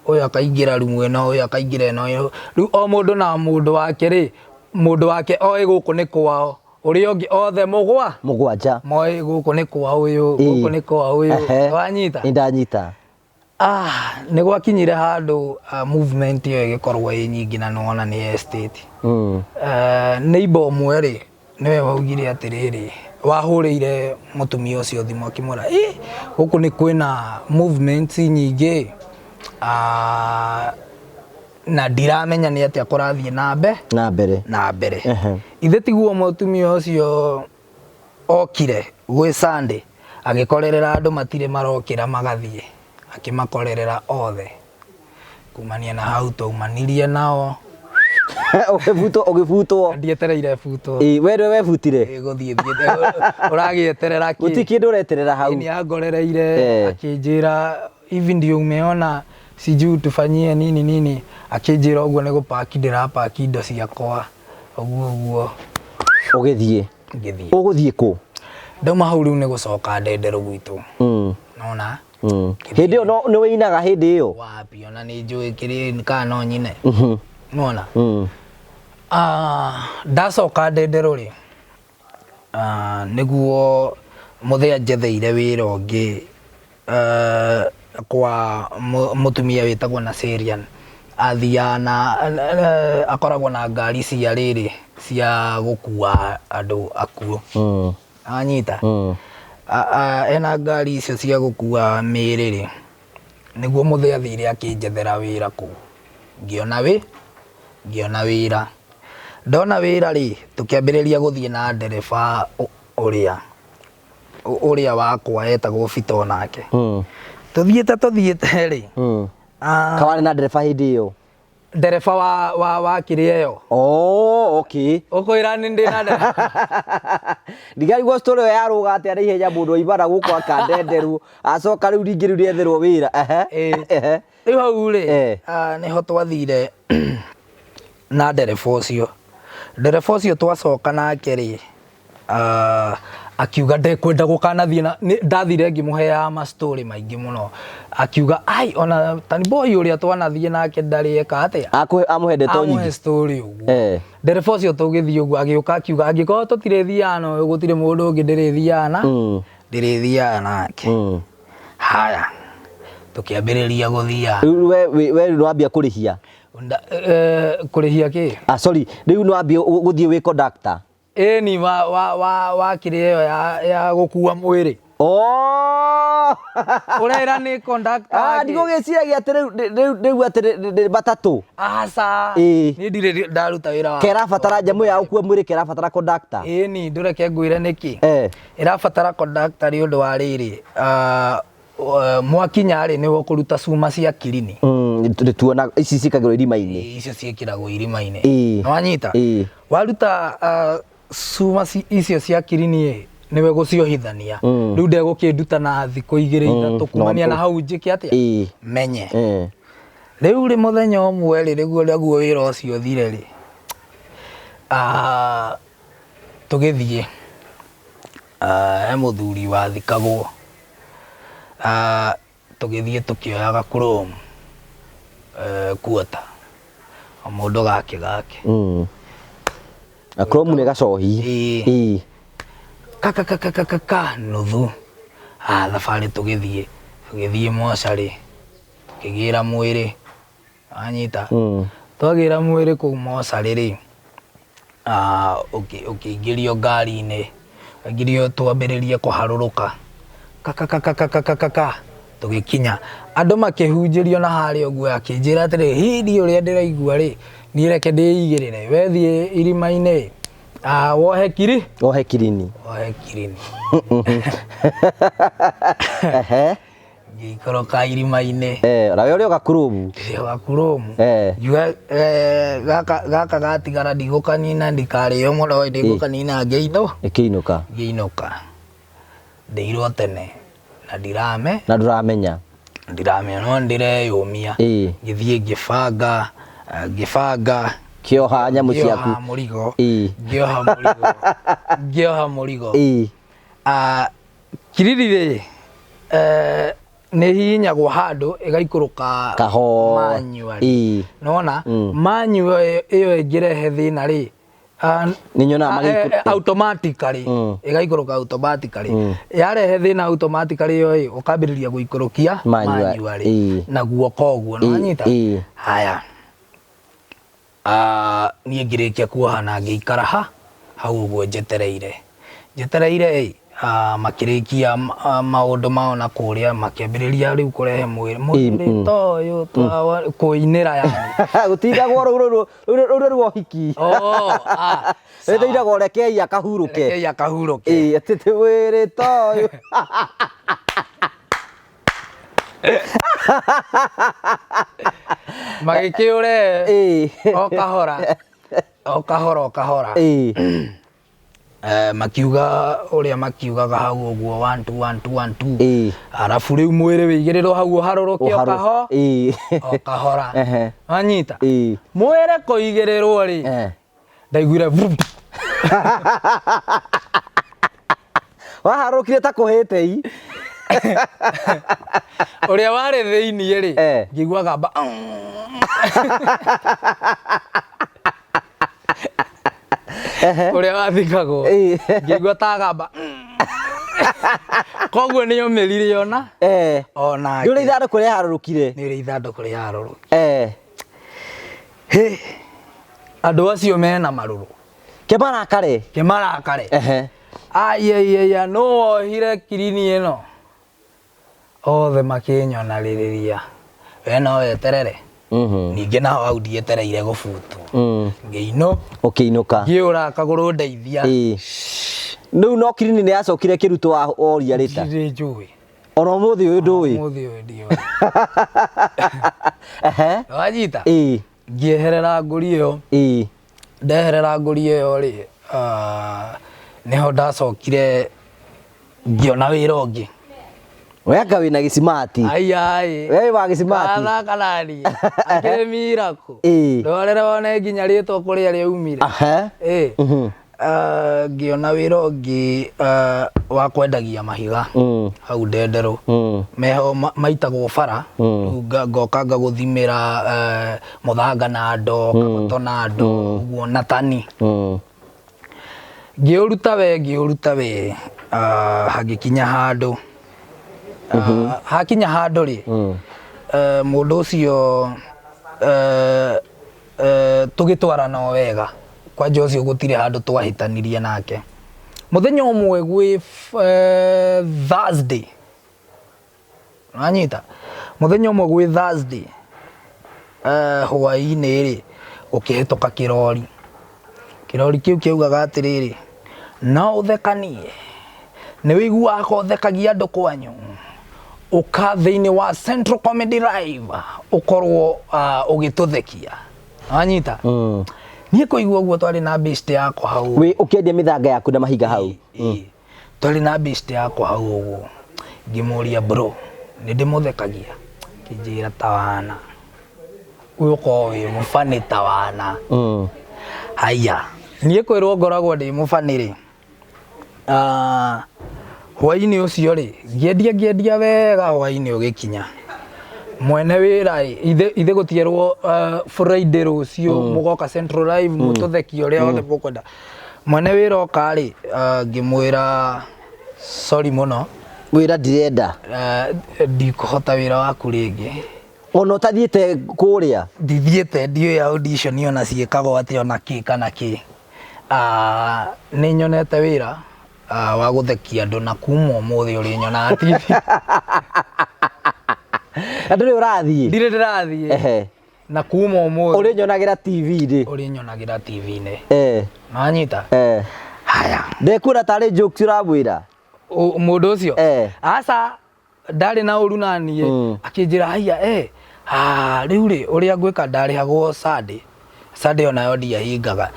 Ũyũ akaingĩra rumu ĩno, ũyũ akaingĩra ĩno. Rĩu o mũndũ na mũndũ wake rĩ, mũndũ wake oĩ gũkũ nĩ kwao, ũrĩa ũngĩ othe mũgwanja. Moĩ gũkũ nĩ kwa ũyũ, gũkũ nĩ kwa ũyũ. Nĩwanyita? Nĩndanyita. Nĩ gwakinyire handũ movement ĩyo ĩgĩkorwo ĩ nyingĩ na nĩwona nĩ estate. Neighbor ũmwe rĩ, nĩwe waugire atĩrĩrĩ, wahũrĩire mũtumia ũcio thimũ akĩmwĩra, ĩ, gũkũ nĩ kwĩna movement nyingĩ, na ndiramenya nĩ atĩa kũrathiĩ na Na mbere. Na mbere. Ithe tiguo mũtumia ũcio okire gwĩ Sunday, agĩkorerera andũ matirĩ marokĩra magathiĩ, akĩmakorerera othe. Kumania na hau twaumanirie nao. Ũgĩbutwo, ũgĩbutwo. Ndietereire butwo. Ĩ, we nĩwe webutire? Ĩ, gũthiĩ thiĩte. Ũragĩeterera kĩ? Gũtirĩ kĩndũ ũreterera hau. Ĩ, nĩangorereire, akĩnjĩra hivi ndio umeona sijui tufanyie nini nini, akĩnjĩra ũguo nĩ gũpaki ndĩrapaki indo ciakwa ũguo ũguo. Ũgĩthiĩ? Ngĩthiĩ. Ũgũthiĩ kũ? Ndauma hau rĩu nĩ gũcoka Ndenderũ gwitũ. Nona? Hĩndĩ ĩyo nĩ wĩinaga hĩndĩ ĩyo? Wapi, ona nĩ njũĩ kĩrĩ kana no nyine. Nona? Ndacoka Ndenderũ rĩ, nĩguo Mũthee anjetheire wĩra ũngĩ kwa mũtumia wĩtagwo Naserian. Athiaga na akoragwo na ngari cia rĩrĩ cia gũkua andũ akuũ. Anyita? Ena ngari icio cia gũkua mĩĩrĩ rĩ, nĩguo mũthee athire akĩnjethera wĩra kũu. Ngĩona wĩ, ngĩona wĩra. Ndona wĩra rĩ, tũkĩambĩrĩria gũthiĩ na ndereba ũrĩa ũrĩa wakwa etagwo Bita onake. Tũthiĩte tũthiĩte rĩ, Kawarĩ na ndereba hĩndĩ ĩyo? Ndereba wa kĩrĩa ĩyo. Oh, okay. Ũkwĩra nĩ ndĩ na ndereba. Ndigarigwo story ĩyo yarũga atĩa na ihenya mũndũ oimana gũkũ akandenderwo acoka rĩu rĩngĩ rĩu nĩetherwo wĩra. Ehe. Rĩu hau rĩ, nĩho twathire na ndereba ũcio. Ndereba ũcio twacoka nake rĩ, akiuga ndekwenda gũkanathiĩ na ndathire ngĩmũheaga ma story maingĩ mũno. Akiuga ai ona Tani Boy ũrĩa twanathiĩ nake ndarĩ eka atĩa. Amũhe ndeto nyingĩ. Amũhe story ũguo. Ndereba ũcio tũgĩthiĩ ũguo agĩũka akiuga angĩkorwo tũtirĩthiaga na ũyũ gũtirĩ mũndũ ũngĩ ndĩrĩthiaga na ndĩrĩthiaga nake. Haya, tũkĩambĩrĩria gũthiaga. Rĩu we rĩu nĩwambia kũrĩhia? Kũrĩhia kĩ? Ah, sorry, rĩu nĩwambia gũthiĩ wĩ conductor? Ĩni wa kĩrĩa ĩyo ya gũkua mwĩrĩ. Oh! Ũrera nĩ conductor Ah, kĩ? ndigũgĩciragia atĩ rĩu atĩ nĩ matatũ. Aca. Niĩ ndirĩ ndaruta wĩra wa Kerabatara nyamũ ya gũkua mwĩrĩ kerabatara conductor. Ĩni, ndũreke ngwĩre nĩkĩ. Ĩrabatara conductor nĩ ũndũ wa rĩrĩ, mwakinya rĩ nĩwe ũkũruta cuma cia kirini. Nĩtuona ici ciĩkagĩrwo irima-inĩ. Icio ciĩkĩragwo irima-inĩ. Nĩwanyita? Waruta cuma icio cia kirini ĩ, nĩwe gũciohithania. Rĩu ndegũkĩnduta na thikũ igĩrĩ ithatũ kumania na hau njĩke atĩa? Menye. Rĩu rĩ mũthenya ũmwe rĩ, nĩguo naguo wĩra ũcio ũthire rĩ, tũgĩthiĩ, he mũthuri wathikagwo. Tũgĩthiĩ tũkĩoyaga chrome quarter, o mũndũ gake gake. Na chrome nĩ gacohi. Ĩĩ. Ka ka ka ka ka ka nuthu. Thabarĩ tũgĩthiĩ, tũgĩthiĩ mocarĩ, tũkĩgĩra mwĩrĩ, wanyita? Twagĩra mwĩrĩ kũu mocarĩ rĩ, ũkĩingĩrio ngari-inĩ, waingĩrio twambĩrĩrie kũharũrũka, ka ka ka ka ka ka ka ka, tũgĩkinya. Andũ makĩhunjĩrio na harĩa ũguo akĩnjĩra atĩrĩrĩ, hihi niĩ ũrĩa ndĩraigua rĩ, niĩ reke ndĩigĩrĩre, we thiĩ irima-inĩ wohe kiri? Wohe kirini. Wohe kirini. Ngĩikũrũka irima-inĩ. Na we ũrĩ o gakurumu. Ndĩ o gakurumu. Ngiuga gaka gatigara ndigũkanina ndikarĩo mũno ndĩgũkanina ngĩinũ. Ĩkĩinũka. Ngĩinũka. Ndĩirwo tene na ndirame. Na ndũramenya. Ndiramenya no ndĩreyũmia. Ngĩthiĩ ngĩbanga, ngĩbanga. Kĩoha nyamũ ciaku. Ngĩoha mũrigo. Ngĩoha mũrigo. Ngĩoha mũrigo. Kiriri rĩ, nĩ hihinyagwo handũ ĩgaikũrũka Kahora. manually. Nĩwona? Manual ĩyo ĩngĩrehe thĩna rĩ, Nĩ nyonaga magĩikũrũka. Automatically. Ĩgaikũrũka automatically. Yarehe thĩna automatically ĩyo ĩ, ũkambĩrĩria gũikũrũkia Manual. manually. Na guoko ũguo, nĩwanyita? Haya. Niĩ ngĩrĩkia kuoha na ngĩikara ha hau ũguo njetereire. Njetereire ĩ, makĩrĩkia maũndũ mao na kũrĩa makĩambĩrĩria rĩu kũrehe mwĩrĩ. Mwĩrĩ ta ũyũ kũinĩra yani. Gũtindagwo rũu rũu rũu rũu rwa ũhiki. Oh, ah, sawa. Rĩtindagwo rekei akahurũke. Rekei akahurũke. Ĩĩ, atĩ ti mwĩrĩ ta ũyũ. Magĩkĩũre o kahora o kahora o kahora. Makiuga ũrĩa makiugaga hau ũguo 1 2 1 2 1 2. Arabu rĩu mwĩrĩ wĩigĩrĩrwo hau ũharũrũke o kaho o kahora. Wanyita? Mwĩrĩ kũigĩrĩrwo rĩ, ndaiguire vum. Waharũrũkire ta kũhĩte i. Ũrĩa warĩ thĩiniĩ rĩ, ngĩigua gamba. Ũrĩa wathikagwo, ngĩigua ta gamba. Koguo nĩ omĩrire ona onake. Nĩ ũrĩa ithandũkũ rĩaharũrũkire. Nĩ ũrĩa ithandũkũ rĩaharũrũkire. Hĩ, andũ acio mena marũrũ. Kĩmarakare. Kĩmarakare. Aiaiaia, nũ wohire kirini ĩno? Othe makĩnyonarĩrĩria. We no weterere. Ningĩ naho hau ndietereire gũbutwo. Ngĩinũ. Ũkĩinũka. Ngĩũra kagũrũ ndeithia. Rĩu no kirini nĩ yacokire ĩkĩrutwo woria rĩta. Ndirĩ njũĩ. Ona ũmũthĩ ũyũ ndũĩ. Ũmũthĩ ũyũ ndiũĩ. Wanyita? Ngĩeherera ngũri ĩyo. Ndeherera ngũri ĩyo rĩ, nĩho ndacokire ngĩona wĩra ũngĩ. We anga wĩna gĩcimati. Aiai. We wa gĩcimati. Kathaka naniĩ. Akĩrĩ miracle. Ndorere wone nginya rĩtwa kũrĩa rĩaumire. Ngĩona wĩra ũngĩ wa kwendagia mahiga hau Ndenderũ. Meho maitagwo bara. Rĩu ngoka ngagũthimĩra mũthanga na ndoo, kagoto na ndoo, ũguo na tani. Ngĩũruta we, ngĩũruta we, hagĩkinya handũ. Hakinya handũ rĩ, mũndũ ũcio tũgĩtwarana o wega. Kwanja ũcio gũtirĩ handũ twahĩtanirie nake. Mũthenya ũmwe gwĩ Thursday, wanyita? Mũthenya ũmwe gwĩ Thursday, hwaĩ-inĩ rĩ, gũkĩhĩtũka kĩrori. Kĩrori kĩu kĩaugaga atĩrĩrĩ, no ũthekanie, nĩ ũiguaga ko ũthekagia andũ kwanyu, ũka thĩinĩ wa Central Comedy Live, ũkorwo ũgĩtũthekia. Wanyita? Niĩ kũigua ũguo twarĩ na best yakwa hau. Wĩ ũkĩendia mĩthanga yaku na mahiga hau. Twarĩ na best yakwa hau ũguo. Ngĩmũria bro, nĩ ndĩmũthekagia? Akĩnjĩra tawana. Ũyũ ũkoragwo wĩ mũbani tawana. Haiya, niĩ kwĩrwo ngoragwo ndĩ mũbani rĩ, hwaĩ-inĩ ũcio rĩ, ngĩendia ngĩendia wega hwaĩ-inĩ ũgĩkinya. Mwene wĩra ĩ, ithe gũtierwo Friday rũciũ, mũgoka Central Live, mũtũthekie ũrĩa wothe mũkwenda. Mwene wĩra oka rĩ, ngĩmwĩra sorry mũno. Wĩra ndirenda. Ndikũhota wĩra waku rĩngĩ. Ona ũtathiĩte kũrĩa? Ndithiĩte, ndiũĩ audition ona ciĩkagwo atĩa ona kĩ kana kĩ. Nĩ nyonete wĩra wa gũthekia andũ na kuma ũmũthĩ ũrĩnyonaga TV. Na ndũrĩ ũrathiĩ? Ndirĩ ndĩrathiĩ. Na kuma ũmũthĩ. Ũrĩnyonagĩra TV-inĩ. Ũrĩnyonagĩra TV-inĩ. Nĩwanyita? Haya. Ndekuona tarĩ jokes ũramwĩra? Mũndũ ũcio? Aca, ndarĩ na ũru na niĩ. Akĩnjĩra haiya, rĩu rĩ, ũrĩa ngwĩka ndarĩhagwo Sunday. Sunday onayo ndiahingaga.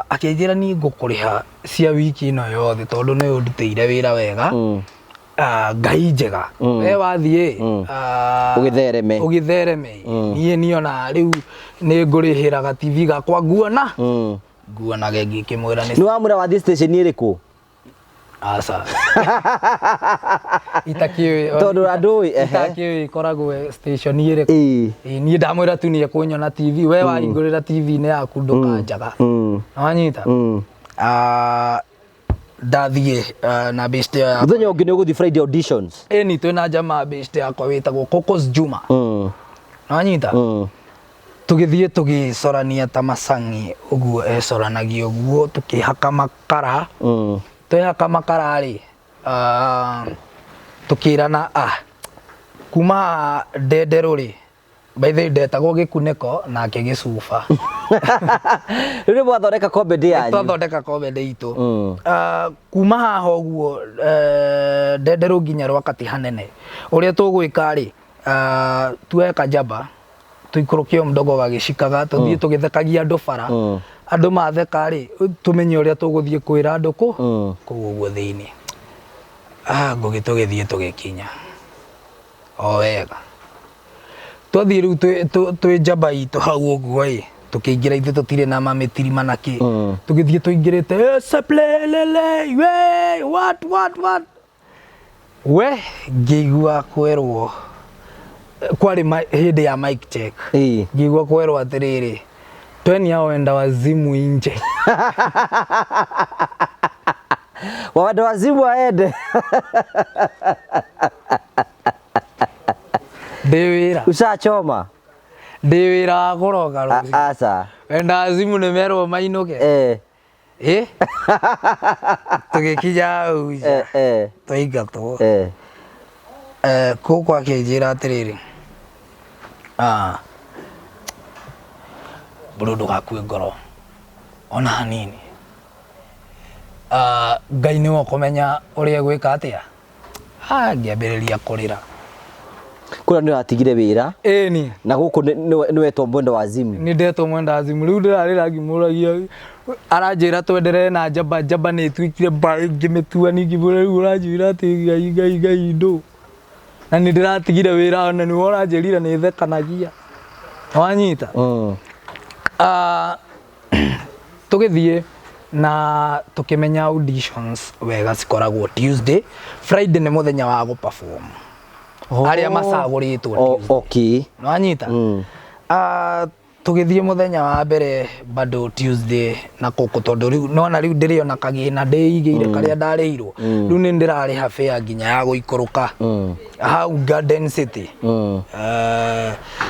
Akĩnjĩra niĩ ngũkũrĩha cia wiki ĩno yothe tondũ nĩ ũndutĩire wĩra wega. Ngai njega. We wathiĩ, Ũgĩthereme. Ũgĩthereme. Niĩ niona rĩu nĩ ngũrĩhĩraga TV gakwa nguona. Nguonage ngĩkĩmwĩra nĩ Nĩ wamwĩra wathiĩ station ĩrĩkũ? Aca. Itakĩũĩ. Tondũ andũ ĩ, ehe. Itakĩũĩ ĩkoragwo station ĩrĩkũ. Niĩ ndamwĩra tu nĩ ekũnyona TV. We wahingũrĩra TV-inĩ yaku ndũkanjaga. Nĩwanyita? Ndathiĩ na best yakwa. Mũthenya ũngĩ nĩ ũgũthiĩ Friday auditions. Ĩni twĩna jamaa best yakwa wĩtagwo Cocos Juma. Nĩwanyita? Tũgĩthiĩ tũgĩcorania ta macangi ũguo ecoranagia ũguo tũkĩhaka makara. Twehaka makara rĩ, tũkĩrana, kuma Ndenderũ rĩ, by the way ndetagwo gĩkunĩko nake gĩcuba. Rĩu nĩ mwathondeka comedy yanyu. Twathondeka comedy itũ. Kuma haha ũguo Ndenderũ nginya Rwakati hanene. Ũrĩa tũgwĩka rĩ, tuoe kajamba tũikũrũke o mdogo gagĩcikaga, tũthiĩ tũgĩthekagia andũ bara. Andũ matheka rĩ, tũmenye ũrĩa tũgũthiĩ kwĩra andũ kũ? Kũu ũguo thĩinĩ. Ngũgĩ tũgĩthiĩ tũgĩkinya. O wega. Twathiĩ rĩu twĩ njamba itũ hau ũguo ĩ, tũkĩingĩra ithuĩ tũtirĩ na mamĩtirima na kĩ. Tũgĩthiĩ tũingĩrĩte, seplelele, we, what, what, what? We, ngĩigua kwerwo, kwarĩ hĩndĩ ya mic check. Ngĩigua kwerwo atĩrĩrĩ, tweni hao wenda wazimu nje. Wawendo wazimu aende. Ndĩ wĩra. Ushachoma. Ndĩ wĩra wa kũroka rũciũ. Aca. Wenda wazimu nĩ merwo mainũke. Eh. Ĩ? Tũgĩkinya hau nja. Eh, eh. Twaingatwo. Eh. Eh, kũkũ akĩnjĩra atĩrĩrĩ, ah, bro ndũgakue ngoro ona hanini. Ah, Ngai nĩwe ũkũmenya ũrĩa egwĩka atĩa. Ah, ngĩambĩrĩria kũrĩra. Kũrĩa nĩ watigire wĩra. Ĩni. Na gũkũ nĩ wetwo mwendo wa zimu. Nĩ ndetwo mwenda wa zimu. Rĩu ndĩrarĩra ngĩmũragia. Aranjĩra twenderee na njamba, njamba nĩ ĩtuĩkire mbaĩ ngĩmĩtua ningĩ rĩu ũranjĩra atĩ Ngai Ngai Ngai ndũ. Na nĩ ndĩratigire wĩra ona nĩwe ũranjĩrire nĩ thekanagia. Wanyita? Mm. Ah, tũgĩthiĩ na tũkĩmenya auditions wega cikoragwo Tuesday, Friday nĩ mũthenya wa gũ perform. Oh. Arĩa macagũrĩtwo O, Tuesday. okay. Nĩwanyita? Mm. Ah, tũgĩthiĩ mũthenya wa mbere bado Tuesday na kũkũ tondũ rĩu nona rĩu ndĩrĩ ona kagĩna ndĩigĩire karĩa ndarĩirwo rĩu nĩ ndĩrarĩha fare nginya ya gũikũrũka Mm. hau Garden City. Mm.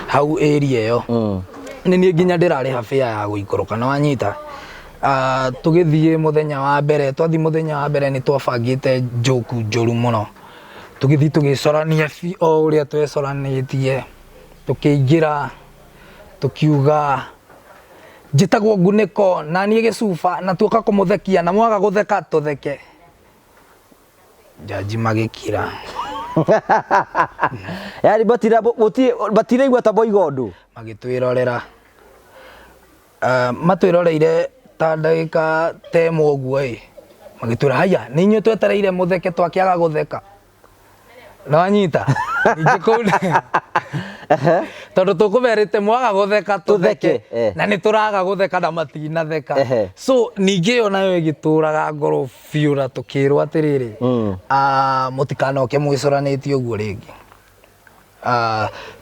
Hau area ĩyo Mm. nĩ niĩ nginya ndĩrarĩha fare ya gũikũrũka nĩ wanyita. Tũgĩthiĩ mũthenya wa mbere, twathiĩ mũthenya wa mbere nĩ twabangĩte njoku njũru mũno, tũgĩthiĩ tũgĩcorania o ũrĩa twecoranĩtie, tũkĩingĩra tũkiuga njĩtagwo Ngunĩko na niĩ gĩcuba na tuoka kũmũthekia na mwaga gũtheka tũtheke. Jaji magĩkira. Yaani batiraigua ta moiga ũndũ. Magĩtwĩrorera. Matwĩroreire ta ndagĩka ta ĩmwe ũguo ĩ, magĩtwĩra haiya nĩ inyuĩ twetereire mũtheke twakĩaga gũtheka. Nĩwanyita? Ningĩ kũu tondũ tũkũmerĩte mwaga gũtheka tũtheke Tũtheke, eh. na nĩ tũraga gũtheka na matinatheka. Ehe. So ningĩ ĩyo nayo ĩgĩtũraga ngoro biũ na tũkĩrwo atĩrĩrĩ, Mm. Mũtikanoke mwĩcoranĩtie ũguo rĩngĩ.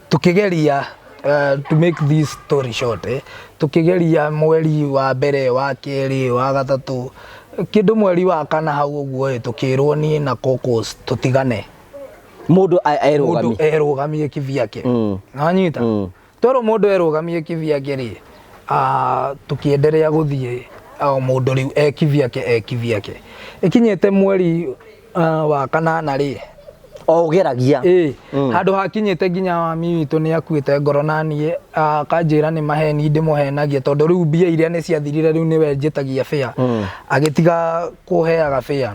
Tũkĩgeria to make this story short, tũkĩgeria mweri wa mbere, wa kerĩ, wa gatatũ, kĩndũ mweri wa kana hau ũguo ĩ, tũkĩrwo niĩ na Cocos tũtigane. Mũndũ erũgamie. Mũndũ erũgamie kivyake. Mm. Nĩwanyita? Mm. Twerwo mũndũ erũgamie kivyake rĩ, tũkĩenderea gũthiĩ o mũndũ rĩu e kivyake, e kivyake. Ĩkinyĩte mweri wa kanana rĩ, O ũgeragia. Ĩ, Mm. handũ hakinyĩte nginya mami witũ nĩ akuĩte ngoro na niĩ akanjĩra nĩ maheni ndĩmũhenagia tondũ rĩu mbia iria nĩ ciathirire rĩu nĩwe njĩtagia fare. Mm. Agĩtiga kũheaga fare.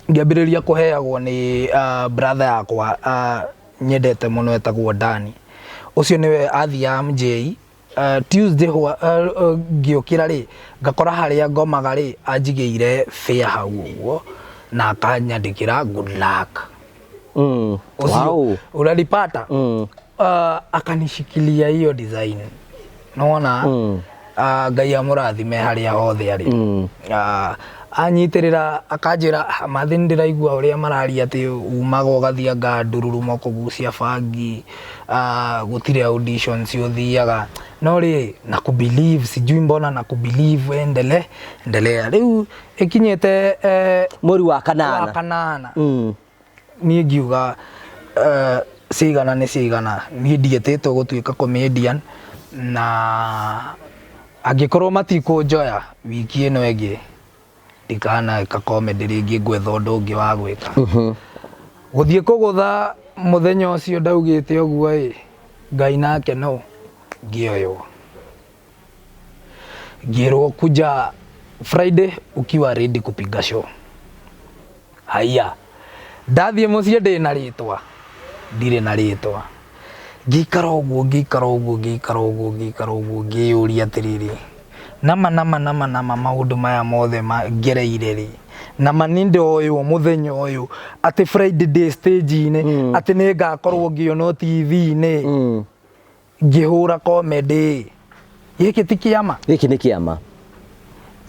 Ngĩambĩrĩria kũheagwo nĩ brother yakwa nyendete mũno etagwo Dani. Ũcio nĩwe athiaga MJ. Tuesday ngĩũkĩra rĩ, ngakora harĩa ngomaga rĩ, anjigĩire fare hau ũguo na akanyandĩkĩra good luck. Mm. Ũcio Wow. unanipata? Mm. Akanishikilia hiyo design. Nona? Mm. Ngai amũrathime harĩa hothe arĩ. Mm. Anyitĩrĩra akanjĩra, mathĩ nĩndĩraigua ũrĩa mararia atĩ umaga ũgathiĩ anga ndururumo kũgucia bangi, gũtirĩ auditions ũthiaga. No rĩ, na kubelieve, sijui mbona na kubelieve, endele, endelea. Rĩu ĩkinyĩte Mweri wa kanana. Wa kanana. Mm. Niĩ ngiuga cigana nĩ cigana, niĩ ndietĩtwo gũtuĩka comedian na angĩkorwo matikũnjoya wiki ĩno ĩngĩ ndikaneka comedy rĩngĩ, ngwetha ũndũ ũngĩ wa gwĩka. Mhm. Gũthiĩ kũgũtha mũthenya ũcio ndaugĩte ũguo ĩ, Ngai nake no ngĩoywo. Ngĩrwo kuja Friday ukiwa ready kupiga show. Haiya, ndathiĩ mũciĩ ndĩ na rĩtwa, ndirĩ na rĩtwa. Ngĩikara ũguo, ngĩikara ũguo, ngĩikara ũguo, ngĩikara ũguo, ngĩyũria atĩrĩrĩ, nama, nama, nama, nama maũndũ maya mothe ngereire rĩ, nama nĩ ndoywo mũthenya ũyũ atĩ Friday ndĩ stage-inĩ, Mm. atĩ nĩ ngakorwo ngĩonwo T V-inĩ, Mm. ngĩhũra comedy. Gĩkĩ ti kĩama? Gĩkĩ nĩ kĩama.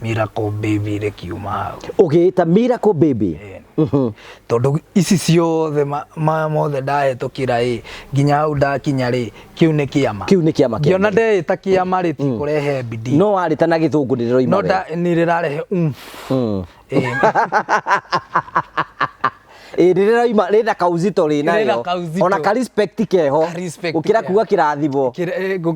Miracle Baby rĩkiuma hau. Ũgĩĩta Miracle Baby? Ĩĩ. Tondũ ici ciothe maya mothe ndahĩtũkĩra ĩ nginya hau ndakinya rĩ, kĩu nĩ kĩama. Kĩu nĩ kĩama kĩa Ngĩona Ngai. ndeĩta kĩama rĩ, ti kũrehe bidii. No warĩ ta na gĩthũngũ nĩ rĩroima No wega. nĩ rĩrarehe oomph. Ĩ. Ĩ nĩ rĩroima rĩna kauzito Rĩna rĩnayo kauzito. ona ka respect keho Ka respect gũkĩra keho. kuga kĩrathimo.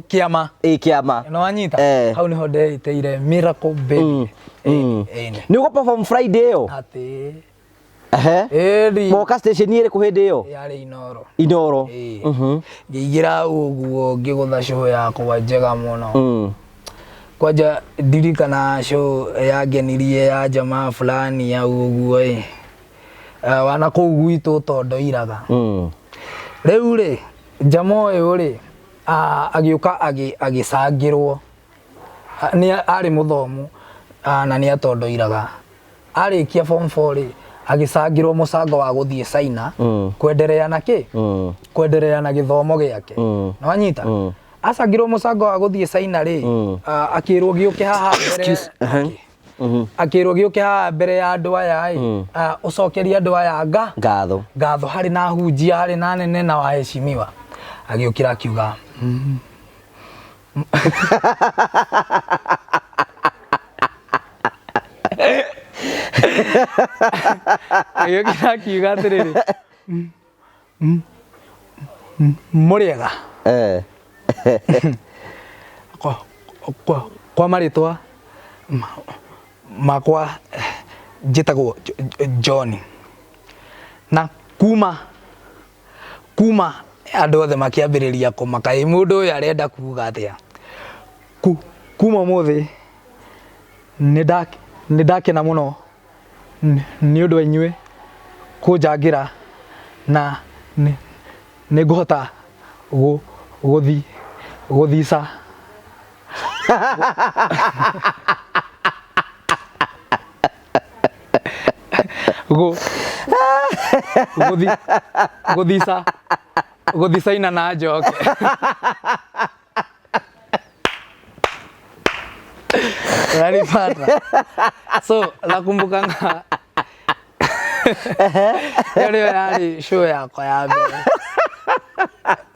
Kĩama. Ĩ kĩama. Nĩ wanyita? Eh. Hau nĩho ndeĩtĩire Miracle Baby. Ĩ, Nĩ ũgũ perform Friday ĩyo? Atĩ. Ehe. Ĩni. Moka station ĩrĩkũ hĩndĩ ĩyo? Yarĩ Inoro. Inoro. Ĩ. Ngĩingĩra hau ũguo ngĩgũtha show yakwa njega mũno. Kwanja ndirikana show yangenirie ya jamaa fulani hau ũguo ĩ. Wana kũu gwitũ tondoiraga. Rĩu rĩ, jamaa ũyũ rĩ, agĩũka agĩcangĩrwo. Nĩ arĩ mũthomu na nĩ atondoiraga. Arĩkia form 4 rĩ, agĩcangĩrwo mũcango wa gũthiĩ China kwenderea na kĩ? Kwenderea na gĩthomo gĩake. Nĩ wanyita? Acangĩrwo mũcango wa gũthiĩ China rĩ, akĩrwo gĩũke haha mbere. Akĩrwo gĩũke haha mbere ya andũ aya ĩ, ũcokerie andũ aya Ngatho. Ngatho harĩ na hunjia, harĩ na anene na waheshimiwa. Agĩũkĩra akiuga, Agĩũkĩra akiuga atĩrĩrĩ, mũrĩega. Kwa marĩtwa makwa njĩtagwo John. Na kuma andũ othe makĩambĩrĩria kũmaka, ĩ mũndũ ũyũ arenda kuga atĩa? Kuma ũmũthĩ nĩ ndakena mũno nĩ ũndũ wa inyuĩ kũnjangĩra na nĩ ngũhota gũthica. Gũthicaina na njoke. Unanipata? So nakumbukanga ĩyo nĩyo yarĩ show yakwa ya mbere.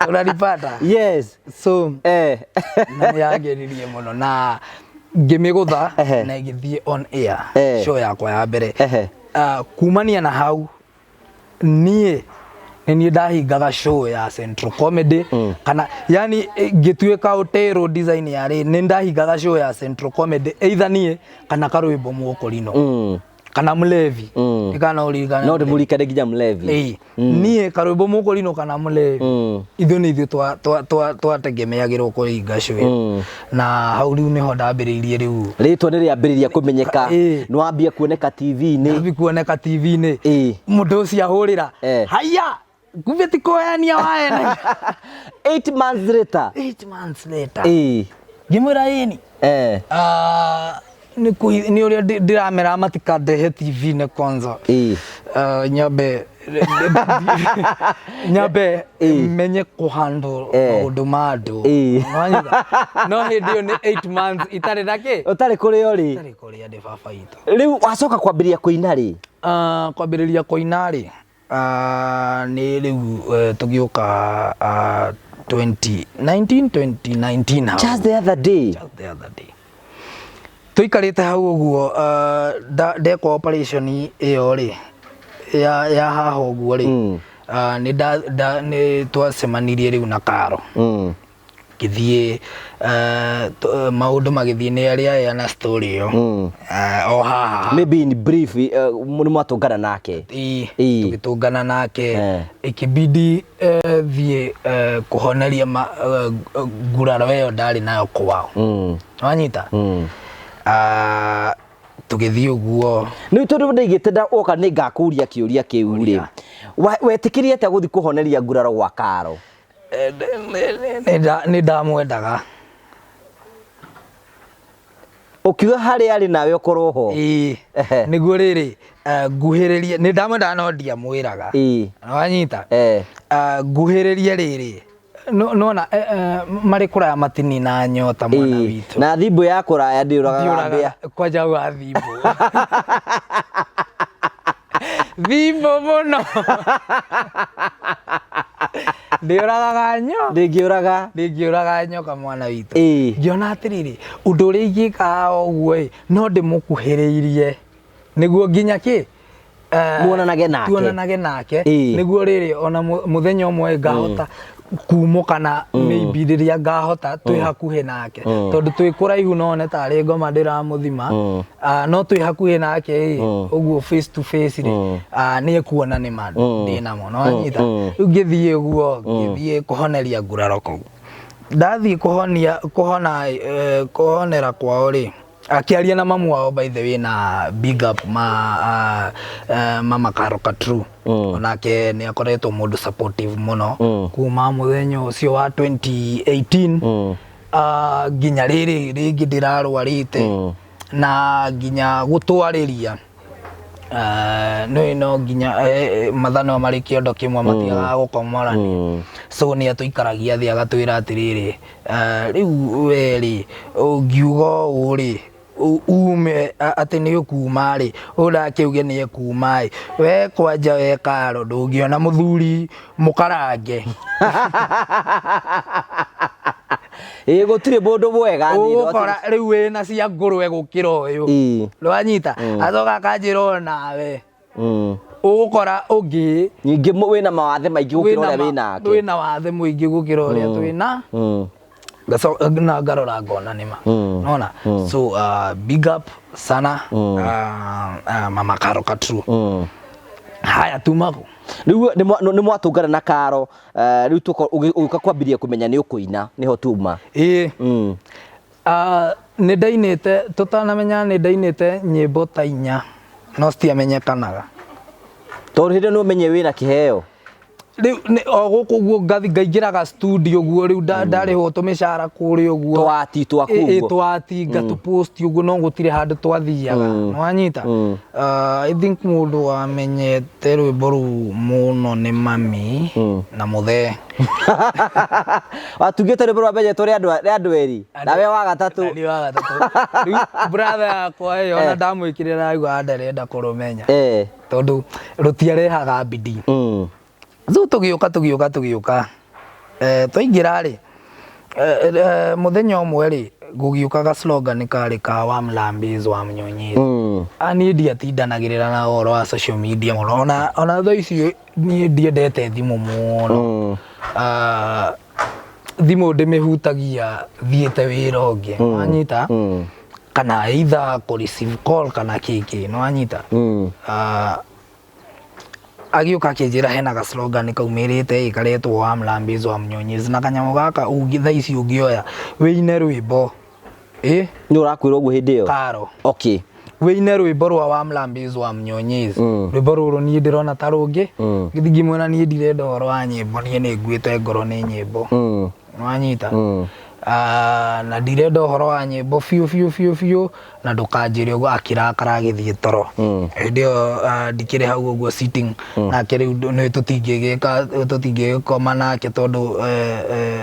Unanipata? Yes. So na nĩ yangenirie mũno na ngĩmĩgũtha na ĩgĩthiĩ on air show yakwa ya mbere. Kumania na hau niĩ nĩ niĩ ndahingaga show ya Central Comedy kana yani ngĩtuĩka Otero design yarĩ nĩ ndahingaga show ya Central Comedy either niĩ kana Karwĩmbo Mũkorino kana Mlevi. Kana ũririkane No Mlevi. ndĩmũririkane nginya Mlevi. Ĩĩ. Niĩ Karwĩmbo Mũkorino kana Mlevi ithuĩ nĩ ithuĩ twategemeagĩrwo kũhinga show ĩyo. Na hau rĩu nĩho ndambĩrĩirie rĩu. Rĩtwa nĩ rĩambĩrĩria kũmenyeka. Ĩĩ. Nĩ wambia kuoneka TV-inĩ. Ndambia kuoneka TV-inĩ. Ĩĩ. Mũndũ ũcio ahũrĩra. Haya, kumbe ti kũheania waheanagia. 8 months later. 8 months later. Ĩĩ. Ngĩmwĩra ĩni. Nĩ ũrĩa ndĩramera matikandehe TV-inĩ kwanza. Ĩĩ. Nyambe Ĩĩ. menye kũhandle maũndũ ma andũ. Ĩĩ. Nĩwanyita? No hĩndĩ ĩyo nĩ 8 months itarĩ na kĩ? Ũtarĩ kũrĩa ũrĩ. Itarĩ kũrĩa ndĩ baba witũ. Rĩu wacoka kwambĩrĩria kũina rĩ? Kwambĩrĩria kũina rĩ, nĩ rĩu tũgĩũka 2019, 2019 hau. Just the other day. Just the other day. Tũikarĩte hau ũguo, ndekwo operation ĩyo rĩ, ya haha ũguo rĩ, nĩ twacemanirie rĩu na Karo. Ngĩthiĩ, maũndũ magĩthiĩ nĩ arĩa aya na story ĩyo. O haha. Maybe in brief, nĩ mwatũngana nake. Ĩĩ, Ĩĩ. tũgĩtũngana nake. Ĩkĩbidi thiĩ kũhoneria nguraro ĩyo ndarĩ nayo kwao. Wanyita? Tũgĩthiĩ ũguo. Nĩ tondũ ndaigĩte nda woka nĩ ngakũria kĩũria kĩu rĩ. Wetĩkĩrie atĩa gũthiĩ kũhoneria nguraro gwa Karo? Nĩ ndamwendaga. Ũkiuga harĩa arĩ nawe ũkorwo ho. Ĩĩ. Nĩguo rĩrĩ, nguhĩrĩrie, nĩ ndamwendaga no ndiamwĩraga. Ĩĩ. Wanyita? Nguhĩrĩrie rĩrĩ, nona marĩ kũraya matinina nyota mwana Ĩĩ. witũ. Na thimbũ ya kũraya ndĩũragaga Ndiũragaga mbĩa. Kwanja wa thimbũ. Thimbo mũno. Ndĩũragaga nyo. Ndĩngĩũraga. Ndĩngĩũraga nyoka mwana witũ. Ĩĩ. Ngĩona atĩrĩrĩ, ũndũ ũrĩa ingĩka ũguo ĩ, no ndĩmũkuhĩrĩirie nĩguo nginya kĩ Muonanage nake. Tuonanage nake. Ĩĩ. Nĩguo rĩrĩ ona mũthenya ũmwe ngahota kumũkana maybe rĩrĩa ngahota twĩ hakuhĩ nake, tondũ twĩ kũraihu no one tarĩ ngoma ndĩramũthima. Ah, no twĩ hakuhĩ nake ĩ, ũguo face to face rĩ, ah, nĩ ekuona nĩ ma ndĩnamo no anyita. Rĩu ngĩthiĩ ũguo, ngĩthiĩ kũhoneria nguraro kũu. Ndathiĩ kũhonia kũhona kũhonera kwao rĩ, akĩaria na mamu wao, by the way, na big up ma mama Karo Katru. Onake nĩ akoretwo mũndũ supportive mũno kuma mũthenya ũcio wa 2018 nginya rĩrĩ rĩngĩ ndĩrarwarĩte na nginya gũtwarĩria. Nĩ no nginya mathanwa marĩ kĩondo kĩmwe matiagaga gũkomorania. So nĩ atũikaragia thĩ agatwĩra atĩrĩrĩ, rĩu we rĩ, ũngiuga ũũ rĩ, ume atĩ nĩ ũkuma rĩ, ũrakĩuge nĩ ekuma ĩ, we kwanja we Karo ndũngĩona mũthuri mũkarange. Ĩĩ, gũtirĩ mũndũ mwega thĩ ĩno. Ũgũkora rĩu wĩna cia ngũrwe gũkĩra ũyũ. Nĩwanyita? Acoka akanjĩra onawe ũgũkora ũngĩ Ningĩ wĩna mawathe maingĩ gũkĩra ũrĩa wĩnake. Wĩna wathe mũingĩ gũkĩra ũrĩa twĩna. Na ngarora ngona nĩma. Nona? So big up sana mama Karo Katru. Haya, tuma kũ? Rĩu nĩ mwatũngana na Karo, rĩu ũgĩũka kwambĩrĩria kũmenya nĩ ũkũina nĩho tuma. Ĩĩ. Nĩ ndainĩte tũtanamenya, nĩ ndainĩte nyĩmbo ta inya no citiamenyekanaga. Tondũ hĩndĩ ĩyo nĩ ũmenye wĩna kĩheo. Rĩu o gũkũ ũguo ngathi ngaingĩraga studio ũguo rĩu ndarĩhwo tũmĩcara kũrĩa ũguo. Twati twaku ũguo. Twati ngatũpost ũguo no gũtirĩ handũ twathiaga. Nĩwanyita? I think mũndũ wamenyete rwĩmbo rũu mũno nĩ mami na mũthee. Watungĩte rwĩmbo rwamenyetwo rĩa andũ erĩ nawe wa gatatũ. Na niĩ wa gatatũ. Rĩu brother yakwa ĩ, ona ndamwĩkĩrĩra auga ndarenda kũrũmenya. Tondũ rũtiarehaga bidii. So tũgĩũka tũgĩũka tũgĩũka, twaingĩra rĩ, mũthenya ũmwe rĩ, gũgĩũka ga slogan karĩ ka wa Mlambiz wa Mnyonyizi. Ah, niĩ ndiatindanagĩrĩra na ũhoro wa social media mũno, ona thaa ici niĩ ndiendete thimũ mũno. Ah, thimũ ndĩmĩhutagia thiĩte wĩra ũngĩ, wanyita? Kana either kũ receive call kana kĩkĩ, nĩwanyita? Ah, agĩũka akĩnjĩra hena ga slogan kaumĩrĩte ĩ, karetwo wa Mlambiz wa Mnyonyizi, na kanyamũ gaka ũngĩ thaa ici ũngĩoya wĩine rwĩmbo ĩ. Nĩ ũrakwĩra ũguo hĩndĩ ĩyo? Karo. Okay. Wĩine rwĩmbo rwa wa Mlambiz wa Mnyonyizi, rwĩmbo rũrũ niĩ ndĩrona ta rũngĩ. Gĩthiĩ ngĩmwĩra niĩ ndirenda ũhoro wa nyĩmbo, niĩ nĩ nguĩte ngoro nĩ nyĩmbo. Nĩwanyita? Ah, na ndirenda ũhoro wa nyĩmbo biũ biũ biũ biũ, na ndũkanjĩre ũguo. Akĩrakara agĩthiĩ toro. Hĩndĩ ĩyo ndikĩrĩ hau ũguo sitting nake rĩu nĩ tũtingĩgĩka, tũtingĩgĩkoma nake tondũ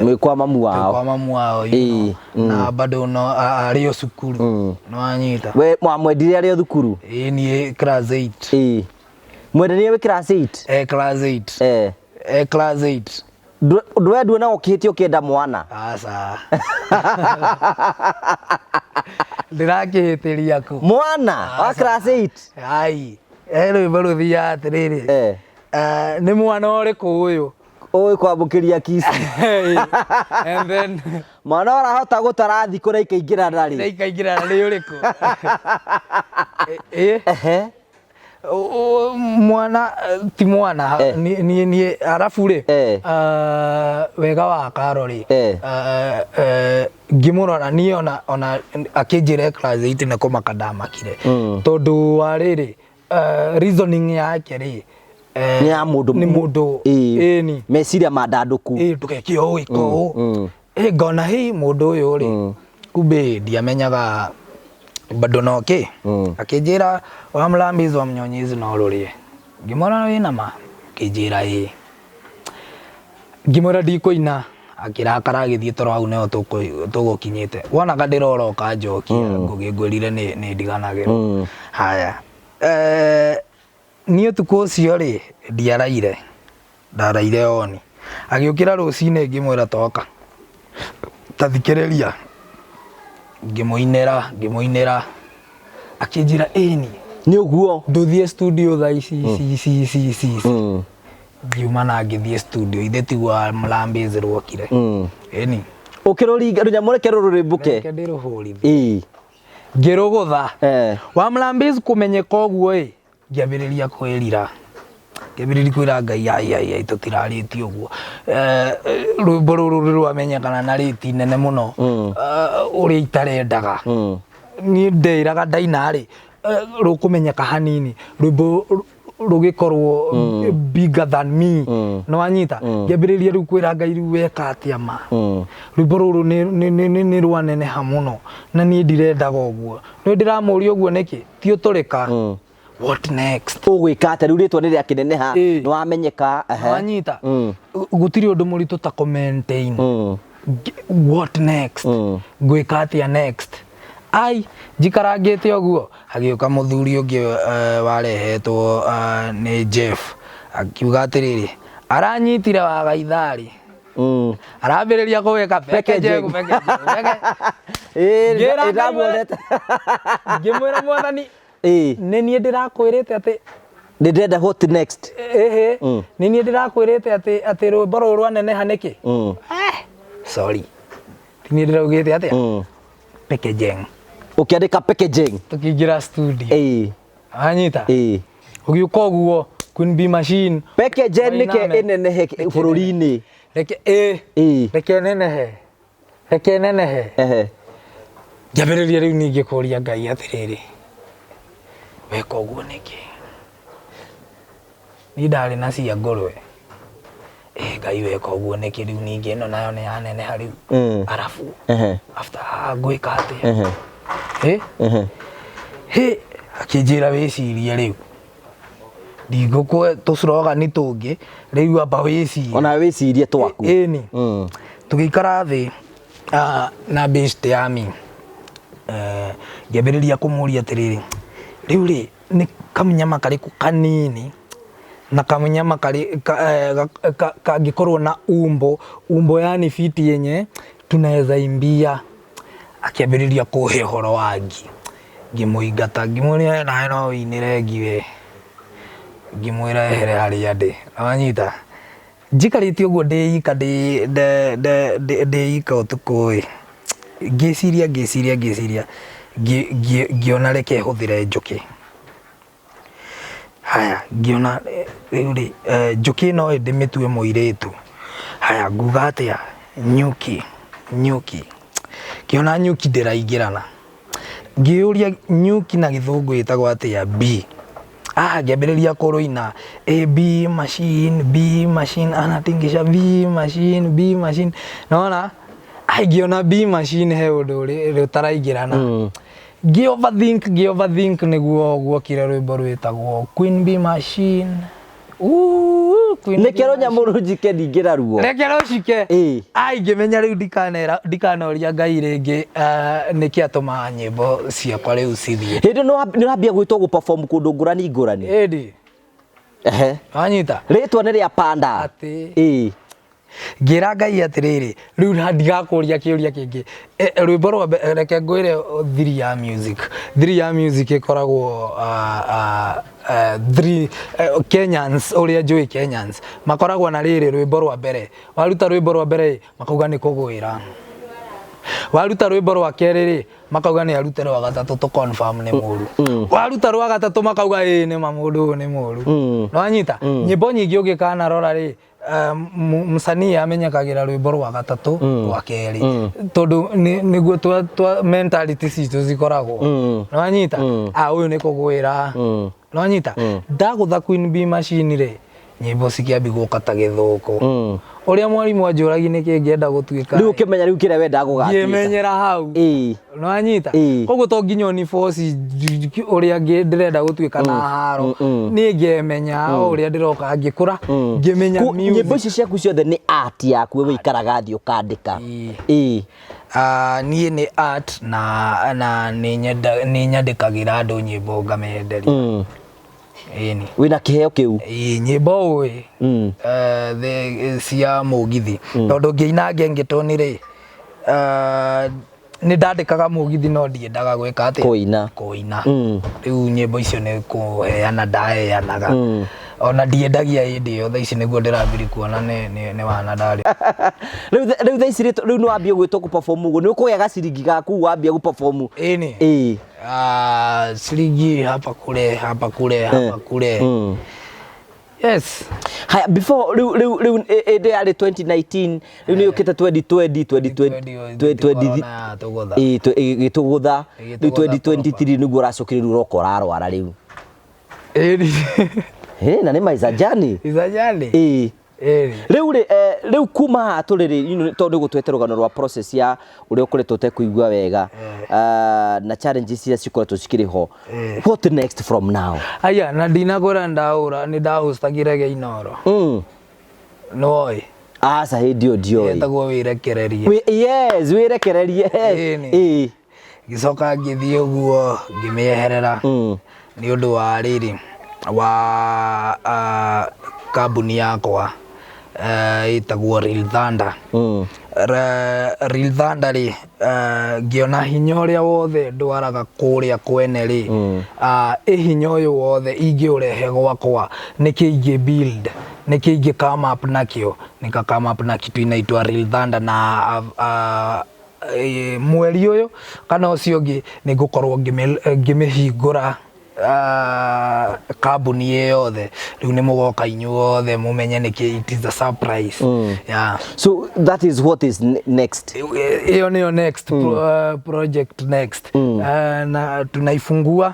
Mwĩ kwa mamu wao. Kwa mamu wao, you know. Na bado no arĩ o cukuru, nĩwanyita? We wamwendire arĩ o thukuru? Ĩĩ, niĩ class 8. Ĩĩ, mwendania wĩ class 8? Class 8. Class 8. Ndwe nduonaga ũkĩhĩtia ũkĩenda mwana? Aca, ndĩrakĩhĩtĩria kũ? Mwana wa class 8. Ai, rwĩmbo rũthiaga atĩrĩrĩ, nĩ mwana ũrĩkũ ũyũ Ũĩ kwamũkĩria kici. And then Mwana ũrahota gũtara thikũ na ikaingĩra na narĩ. Ikaingĩra nĩ ũrĩkũ? Ĩ. Mwana ti mwana. Niĩ arabu rĩ, wega wa Karo rĩ, ngĩmũrora niĩ ona akĩnjĩra class 8 nĩ kũmaka ndamakire, tondũ wa rĩrĩ, reasoning yake rĩ, Nĩ ya mũndũ nĩ mũndũ ĩni. Meciria mandandũku. Ĩ, ndũgeke ũũ, ĩka ũũ. Ĩ, ngona hĩ, mũndũ ũyũ rĩ, kumbe ndiamenyaga bado no kĩ. Akĩnjĩra wa Mlambizi wa Mnyonyizi no rũrĩe. Ngĩmwĩra wĩna ma? Akĩnjĩra ĩĩ. Ngĩmwĩra ndikũina, akĩrakara agĩthiĩ toro. Hau nĩho tũgũkinyĩte, wonaga ndĩrora ũkanjokia ngũgĩ ngwĩrire nĩ ndiganagĩrwo. Haya. Niĩ ũtukũ ũcio rĩ ndiaraire, ndaraire oni. Agĩũkĩra rũcinĩ ngĩmwĩra toka ta thikĩrĩria, ngĩmũinĩra ngĩmũinĩra, akĩnjĩra ĩni. Nĩ ũguo. Ndũthiĩ studio thaa ici ici ici ici ici ici. Ngiuma na ngĩthiĩ studio, ithe tiguo Mlambezi rwokire. Ĩni. Ũkĩrũringa rũnyamũ reke rũrũrĩmbũke. Reke ndĩrũhũrithie. Ngĩrũgũtha. Wa Mlambezi kũmenyeka ũguo ĩ, ngĩambĩrĩria kwĩrira. Ngĩambĩrĩria kwĩra Ngai ai ai ai tũtirarĩtie ũguo. Rwĩmbo rũrũ nĩ rwamenyekana na rĩti nene mũno ũrĩa itarendaga. Niĩ ndeĩraga ndaina rĩ, rũkũmenyeka hanini, rwĩmbo rũgĩkorwo bigger than me. Nĩ wanyita? Ngĩambĩrĩria rĩu kwĩra Ngai rĩu weka atĩa ma? Rwĩmbo rũrũ nĩ rwaneneha mũno na niĩ ndirendaga ũguo. Nĩ ndĩramũria ũguo nĩkĩ? Ti ũtũrĩka. What next? Ũgwĩka atĩa rĩu rĩtwa nĩ rĩakĩneneha, nĩ wamenyeka. Nĩ wanyita? Gũtirĩ ũndũ mũritũ ta kũ maintain. What next? Ngwĩka atĩa next? Ai, njikarangĩte ũguo, hagĩũka mũthuri ũngĩ warehetwo nĩ Jeff, akiuga atĩrĩrĩ, aranyitire wagaitharĩ. Arambĩrĩria kũwĩka peke njegu, peke njegu, peke. Ngĩra Ngai Ndĩramuonete. Ngĩmwĩra Mwathani, nĩ niĩ ndĩrakwĩrĩte atĩ Nĩ ndĩrenda what next? Ĩhĩ, nĩ niĩ ndĩrakwĩrĩte atĩ rwĩmbo rũrũ rwaneneha nĩkĩ? Sorry. Ti niĩ ndĩraugĩte atĩa? Packaging. Ũkĩandĩka packaging. Tũkĩingĩra studio. Wanyita? Ũgĩũka ũguo Queen Bee Machine. Packaging nĩkĩ Wainame. ĩnenehe bũrũri-inĩ? Reke ĩ. Reke nenehe. Reke nenehe. Ngĩambĩrĩria rĩu ningĩ kũria Ngai atĩrĩrĩ, weka ũguo nĩkĩ? Niĩ ndarĩ na cia ngũrwe. Ĩ Ngai weka ũguo nĩkĩ rĩu ningĩ ĩno nayo nĩ yaneneha rĩu. Arabu after haha ngwĩka atĩa? Ĩ? Hĩ, akĩnjĩra wĩcirie rĩu. Ndingũkũhe tũcurogani tũngĩ, rĩu amba wĩcirie. Ona wĩcirie twaku. Ĩni. Tũgĩikara thĩ na best ya mi. Ngĩambĩrĩria kũmũria atĩrĩrĩ, rĩu rĩ, nĩ kamnyama karĩkũ kanini na kamnyama kangĩkorwo na umbo, umbo yani fiti yenye tunaweza imbia. Akĩambĩrĩria kũhe ũhoro wa ngi. Ngĩmũingata, ngĩmũria nawe no ũinĩre ngi we. Ngĩmwĩra ehere harĩa ndĩ. Nĩwanyita? Njikarĩte ũguo ndĩ ika ndĩ ika ũtukũ ĩ, ngĩciria ngĩciria ngĩciria, ngĩona reke hũthĩre njũkĩ. Haya, ngĩona rĩu rĩ, njũkĩ ĩno ĩ ndĩmĩtue mũirĩtu. Haya, nguga atĩa? Nyuki, nyuki. Ngĩona nyuki ndĩraingĩrana. Ngĩyũria nyuki na gĩthũngũ ĩtagwo atĩa? Bee. Ah, ngĩambĩrĩria kũrũina A B machine, B machine, anatingisha B machine, B machine. Nona? Ai, ngĩona B machine he ũndũ ũtaraingĩrana. Ngĩ overthink, ngĩ overthink nĩguo guokire rwĩmbo rwĩtagwo Queen Bee Machine. Ooh, Queen Bee Nĩkĩo rũnyamũ rũnjike ndingĩra ruo. Reke rũcike. Ai, ngĩmenya rĩu ndikanoria Ngai rĩngĩ, nĩkĩ atũmaga nyĩmbo ciakwa rĩu cithiĩ. Hĩndĩ ĩyo nĩ ũrambia gwĩtwo gũ perform kũndũ ngũrani ngũrani. Ĩndĩ. Wanyita? Rĩtwa nĩ rĩa panda. Atĩ. Ngĩra Ngai atĩrĩrĩ, rĩu na ndigakũria kĩũria kĩngĩ. Rwĩmbo rwa mbere, reke ngwĩre thiri ya music. Thiri ya music ĩkoragwo, three, Kenyans, ũrĩa njũĩ Kenyans, makoragwo na rĩrĩ rwĩmbo rwa mbere. Waruta rwĩmbo rwa mbere ĩ, makauga nĩ kũgwĩra. Waruta rwĩmbo rwa kerĩ rĩ, makauga nĩ arute rwa gatatũ tũ confirm nĩ mũru. Waruta rwa gatatũ makauga ĩ nĩ ma mũndũ ũyũ nĩ mũru. Nĩwanyita? Nyĩmbo nyingĩ ũngĩkanarora rĩ, msanii amenyekagĩra rwĩmbo rwa gatatũ, rwa kerĩ. Tondũ nĩguo twa mentality citũ cikoragwo. Nĩwanyita? Ũyũ nĩ kũgwĩra. Nĩwanyita? Ndagũtha Queen Bee Machine rĩ, nyĩmbo cikĩambia gũka ta gĩthũkũ. Ũrĩa mwarimũ anjũragia nĩkĩ ngĩenda gũtuĩka Rĩu ũkĩmenya rĩu kĩrĩa wendaga gũgatuĩka. Ngĩmenyera hau. Nĩwanyita? Koguo to nginya ũni force ũrĩa ndĩrenda gũtuĩka na haro. Niĩ ngemenya o ũrĩa ndĩroka ngĩkũra, ngĩmenya music. Nyĩmbo ici ciaku ciothe nĩ art yaku we ũikaraga thĩ ũkandĩka. Niĩ nĩ art na nĩ nyandĩkagĩra andũ nyĩmbo ngamenderia. Ĩni. Wĩna kĩheo kĩu. Ĩĩ, nyĩmbo ũĩ cia mũgithi, tondũ ngĩina ngengetoni rĩ, nĩ ndandĩkaga mũgithi no ndiendaga gwĩka atĩa? Kũina. Kũina. Rĩu nyĩmbo icio nĩ kũheana ndaheanaga, ona ndiendagia hĩndĩ ĩyo. Thaa ici nĩguo ndĩrambiri kuona nĩ wana ndarĩ. Rĩu thaa ici rĩ, rĩu nĩ wambia gwĩtwo kũ-perform ũguo, nĩ ũkũgĩa gaciringi gaku wambia gũ-perform? Ĩni. Ĩĩ. Ah, ciringi hapa kule, hapa kule, hapa kule. Yes. Haya, before rĩu ĩndĩ yarĩ 2019, rĩu nĩ yũkĩte 2020, 2020, 20 Corona yatũgũtha. Ĩĩ, ĩgĩtũgũtha rĩu. Ĩgĩtũgũtha. 2023 nĩguo ũracokire, rĩu ũroka ũrarwara rĩu. Ĩni. Ĩ, na nĩ maicajani. Izajani. Ĩĩ. Ĩni. Rĩu rĩ, rĩu kuma haha tũrĩ rĩ, tondũ nĩ gũtwete rũgano rwa process ya ũrĩa ũkoretwo ũtekũigua wega, na challenges iria cikoretwo cikĩrĩ ho, what next from now? Aya, na ndinakwĩra ndaũra nĩ ndahostagire Geinoro. Nĩwoĩ? Aca, hĩndĩ ĩyo ndioĩ. Ĩtagwo Wĩrekererie. Yes, Wĩrekererie. Ĩni. Ngĩcoka ngĩthiĩ ũguo ngĩmĩeherera nĩ ũndũ wa rĩrĩ wa kambuni yakwa, ĩtagwo Real Thunder. Real Thunder rĩ, ngĩona hinya ũrĩa wothe ndwaraga kũrĩa kwene rĩ, ĩ hinya ũyũ wothe ingĩũrehe gwakwa, nĩkĩ ingĩ build, nĩkĩ ingĩ come up nakĩo? Nika come up na kitu inaitwa Real Thunder, na mweri ũyũ kana ũcio ũngĩ nĩ ngũkorwo ngĩmĩhingũra kambuni ĩ yothe. Rĩu nĩ mũgoka inyuothe mũmenye nĩkĩ. It is a surprise. Yeah. So that is what is next. Hiyo niyo next project next. Na tunaifungua,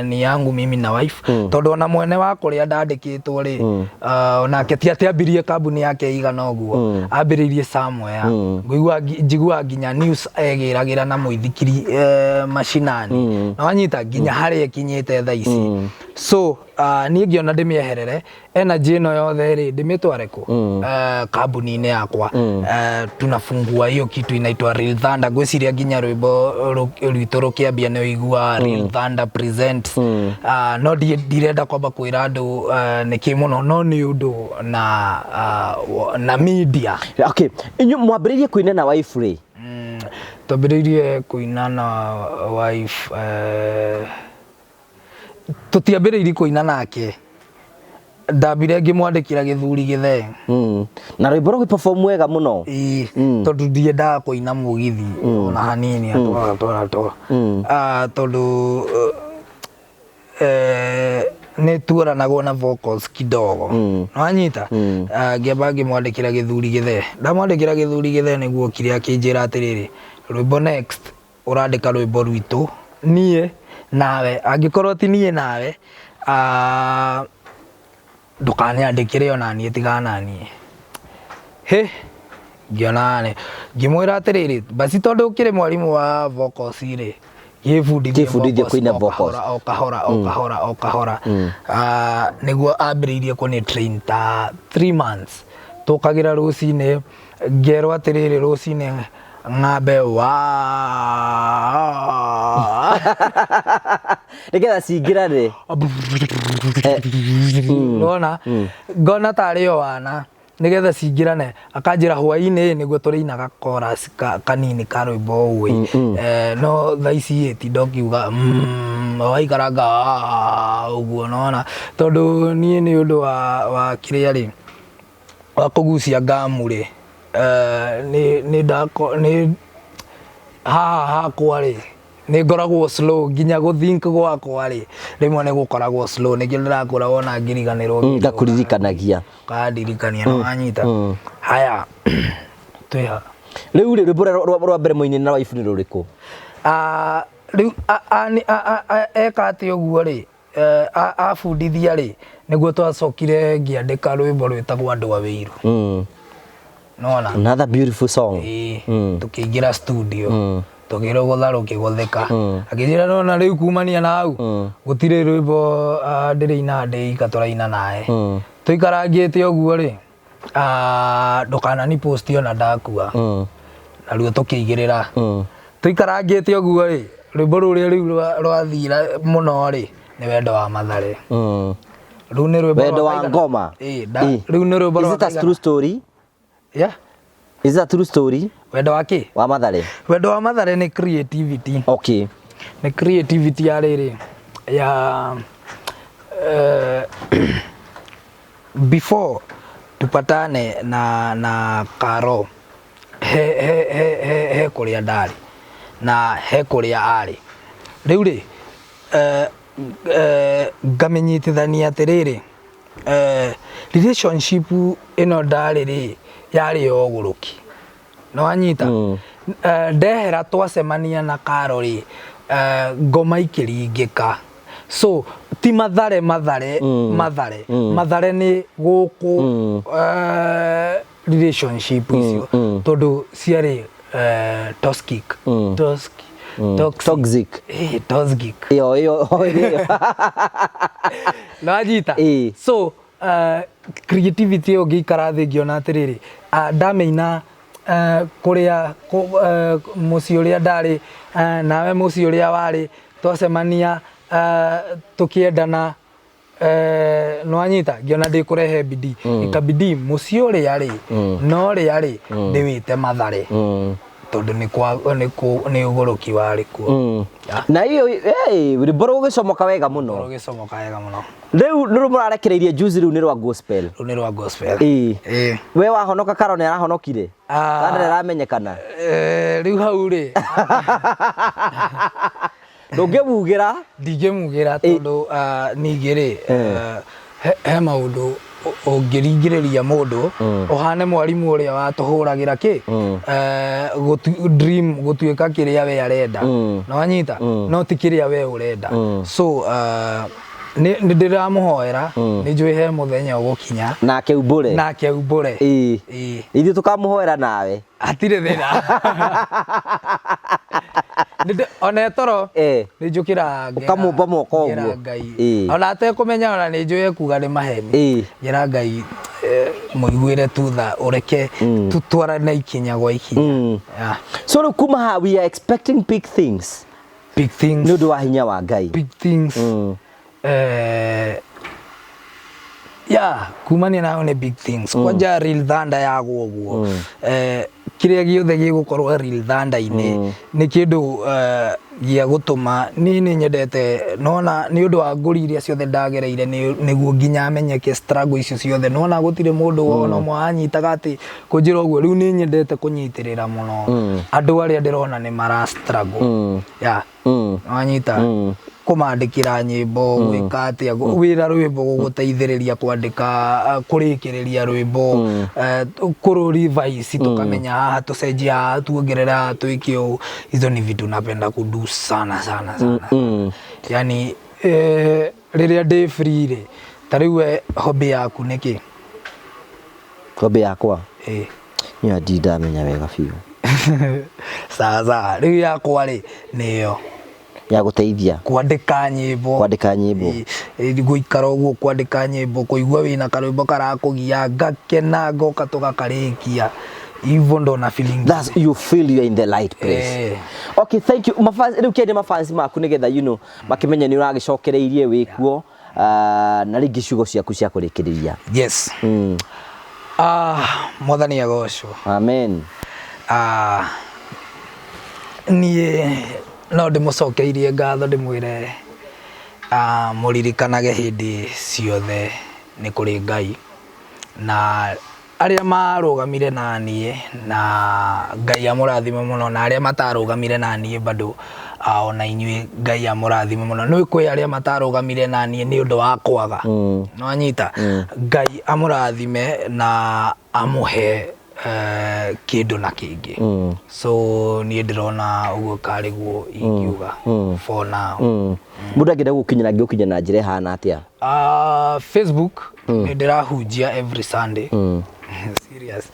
ni yangu mimi na wife, tondũ ona mwene wa kũrĩa ndandĩkĩtwo rĩ, onake ti atĩ ambirie kambuni yake igana ũguo, ambĩrĩirie somewhere. Ngũigua njiguaga nginya news egĩragĩra na mũithikiri, macinani, na wanyita nginya harĩa ĩkinyĩte thaa ici. So niĩ ngĩona ndĩmĩeherere energy ĩno yothe rĩ, ndĩmĩtware kũ? Kambuni-inĩ yakwa. Tunafungua hiyo kitu inaitwa Real Thunder. Ngwĩciria nginya rwĩmbo rwitũ rũkĩambia nĩ ũigua Real Thunder presents. No ndirenda kwamba kwĩra andũ nĩkĩ mũno, no nĩ ũndũ na media. Okay, inyuĩ mwambĩrĩirie kũina na wife rĩ? Twambĩrĩirie kũina na wife, tũtiambĩrĩirie kũina nake, ndambire ngĩmwandĩkĩra Gĩthuri Gĩthee. Na rwĩmbo rũgĩ perform wega mũno. Ĩĩ, tondũ ndiendaga kũina mũgithi ona hanini atwara atwara atwara. Tondũ nĩ tuoranagwo na vocals kidogo, nĩwanyita? Ngĩamba ngĩmwandĩkĩra Gĩthuri Gĩthee. Ndamwandĩkĩra Gĩthuri Gĩthee, nĩguo okire akĩnjĩra atĩrĩrĩ, rwĩmbo next ũrandĩka rwĩmbo rwitũ niĩ nawe, angĩkorwo ti niĩ nawe, ndũkanyandĩkĩre ona niĩ, tigana na niĩ. Hĩ, ngĩona nĩ ngĩmwĩra atĩrĩrĩ, basi tondũ ũkĩrĩ mwarimũ wa vocals rĩ, gĩbundithie. Gĩbundithie vocals kũina o vocals. Kahora o kahora o kahora o kahora. Nĩguo ambĩrĩirie kũni train ta 3 months, tũkagĩra rũcinĩ, ngerwo atĩrĩrĩ, rũcinĩ ng'ambe wa Nĩgetha cingĩrane. Nona ngona tarĩ o wana nigetha cingĩrane. Akanjĩra hwaĩ-inĩ nĩguo tũrĩinaga chorus kanini ka rwĩmbo ũĩ. No thaa ici ĩ tinda ũkiuga waikaranga ũguo, nona tondũ niĩ nĩ ũndũ wa kĩrĩa rĩ, wa kũgucia ngamu rĩ, nĩ ndako nĩ haha hakwa rĩ, nĩ ngoragwo slow nginya gũthink gwakwa rĩ, rĩmwe nĩ gũkoragwo slow, nĩkĩo ndĩrakũra wona ngiriganĩrwo. Ngakũririkanagia. Kandirikania, na wanyita. Haya, twĩha. Rĩu rĩ, rwĩmbo rũrĩa rwa mbere mũinĩ na wife nĩ rũrĩkũ? Ah, rĩu eka atĩ ũguo rĩ, abundithia rĩ, nĩguo twacokire ngĩandĩka rwĩmbo rwĩtagwo Andũ a Wĩiru. Nona? Another beautiful song. Ĩĩ, tũkĩingĩra studio, tũkĩrũgũtha rũkĩgũthĩka, akĩnjĩra nona rĩu kumania na hau gũtirĩ rwĩmbo ndĩrĩina ndĩ ika, tũraina nawe. Tũikarangĩte ũguo rĩ, ndũkanani post ona ndakua. Naruo tũkĩigĩrĩra. Tũikarangĩte ũguo rĩ, rwĩmbo rũrĩa rĩu rwathira mũno rĩ, Nĩ Wendo wa Mathare. Rĩu nĩ rwĩmbo Wendo rwa wa kaigana? Ngoma. Ĩĩ, rĩu nĩ rwĩmbo Is rwa it a kaigana? true story? Yeah. Is it a true story? Wendo wa kĩ? Wa Mathare. Wendo wa Mathare nĩ creativity. Nĩ creativity ya rĩrĩ ya before tupatane na Karo, he kũrĩa ndarĩ na he kũrĩa arĩ. Rĩu rĩ, ngamĩnyitithania atĩrĩrĩ, relationship ĩno ndarĩ rĩ, yarĩ ya ũgũrũki. Nĩwanyita? Ndehera twacemania na Karo rĩ, ngoma ikĩringĩka. So ti Mathare, Mathare, Mathare. Mathare nĩ gũkũ, relationship icio tondũ ciarĩ toxic. Toxic. Toxic. Toxic. Toxic. Ĩyo ĩyo ĩyo. Nĩwanyita? Ĩĩ. So creativity ĩyo ngĩikara thĩ ngĩona atĩrĩrĩ, ndamĩina, kũrĩa mũciĩ ũrĩa ndarĩ, nawe mũciĩ ũrĩa warĩ, twacemania, tũkĩendana, nĩwanyita, ngĩona ndĩkũrehe bidii. Ikabidi mũciĩ ũrĩa rĩ, na ũrĩa rĩ, ndĩwĩte Mathare, tondũ nĩ kwa nĩ nĩ ũgũrũki warĩ kuo. Yeah. Na iyo rwĩmbo rũgĩcomoka wega mũno. Rũgĩcomoka wega mũno. Rĩu nĩ mũrarekereirie juzi, rĩu nĩ rwa gospel. Rũu nĩ rwa gospel. Ĩĩ. Ĩĩ. We wahonoka, Karo nĩ arahonokire? Ah. Kana nĩ aramenyekana? Rĩu hau rĩ, Ndũngĩmugĩra? Ndingĩmugĩra tondũ ningĩ rĩ, he maũndũ ũngĩringĩrĩria mũndũ ũhane mwarimũ ũrĩa watũhũragĩra kĩ dream gũtuĩka kĩrĩa we arenda. Nĩwanyita? No ti kĩrĩa we ũrenda. So nĩ ndĩramũhoera, nĩ njũĩ he mũthenya ũgũkinya nake umbũre. Nake umbũre. Ĩĩ. Ĩĩ. Ithuĩ tũkamũhoera nawe. Hatirĩ thĩna. Ona toro nĩ njũkĩra Ũkamũmba moko ngera ũguo. Ngai. Ĩĩ. Ona atekũmenya, ona nĩ njũĩ ekuga nĩ maheni. Ngera Ngai, mũiguĩre tutha, ũreke tũtwarane ikinya gwa ikinya. Yeah. So rĩu kuma haha we are expecting big things. Big things. Nĩ ũndũ wa hinya wa Ngai. Big things. Yeah, kumania nayo nĩ big things. Kwanja Real Thunder yagwo ũguo, kĩrĩa gĩothe gĩgũkorwo Real Thunder-inĩ nĩ kĩndũ gĩa gũtũma niĩ nĩ nyendete nona nĩ ũndũ wa ngũri iria ciothe ndagereire nĩguo nginya menyeke, struggle icio ciothe, nona gũtirĩ mũndũ ona ũmwe wanyitaga atĩ kũnjĩra ũguo. Rĩu nĩ nyendete kũnyitĩrĩra mũno andũ arĩa ndĩrona nĩ mara struggle. Yeah. Wanyita? Kũmandĩkĩra nyĩmbo, gwĩka atĩa, wĩra rwĩmbo, gũgũteithĩrĩria kwandĩka, kũrĩkĩrĩria rwĩmbo, kũrũ revise, tũkamenya haha tũcenjie, haha tuongerere, haha twĩke ũũ. Hizo ni vitu napenda kudu sana sana sana. Yani rĩrĩa ndĩ free rĩ, ta rĩu we hobby yaku nĩ kĩ? Hobby yakwa? Ĩ. Niĩ ndi ndamenya wega biũ. Sawa sawa, rĩu yakwa rĩ nĩyo ya gũteithia kwandĩka nyĩmbo. Kwandĩka nyĩmbo. Ĩ, gũikara ũguo kwandĩka nyĩmbo, kũigua wĩna karwĩmbo karakũgia, ngakena, ngoka tũgakarĩkia hivyo, ndo na feeling. That's you feel you're in the right place. Eh. Okay, thank you. Mafans rĩu kĩende mafans maku nĩgetha makĩmenye nĩ ũragĩcokereirie wĩkuo, na rĩngĩ ciugo ciaku cia kũrĩkĩrĩria. Yes. Mwathani agocwo. Amen. Niĩ no ndĩmũcokeirie ngatho, ndĩmwĩre mũririkanage hĩndĩ ciothe nĩ kũrĩ Ngai, na arĩa marũgamire na niĩ na Ngai amũrathime mũno, na arĩa matarũgamire na niĩ bado, ona inyuĩ Ngai amũrathime mũno. Nĩ kwĩ arĩa matarũgamire na niĩ nĩ ũndũ wa kwaga. Nĩwanyita? Ngai amũrathime na amũhe kĩndũ na kĩngĩ. So niĩ ndĩrona ũguo karĩguo ingiuga for now. Mũndũ angĩenda gũkinyĩra, angĩgũkinya na njĩra ĩhana atĩa? Facebook nĩ ndĩrahunjia every Sunday. Serious.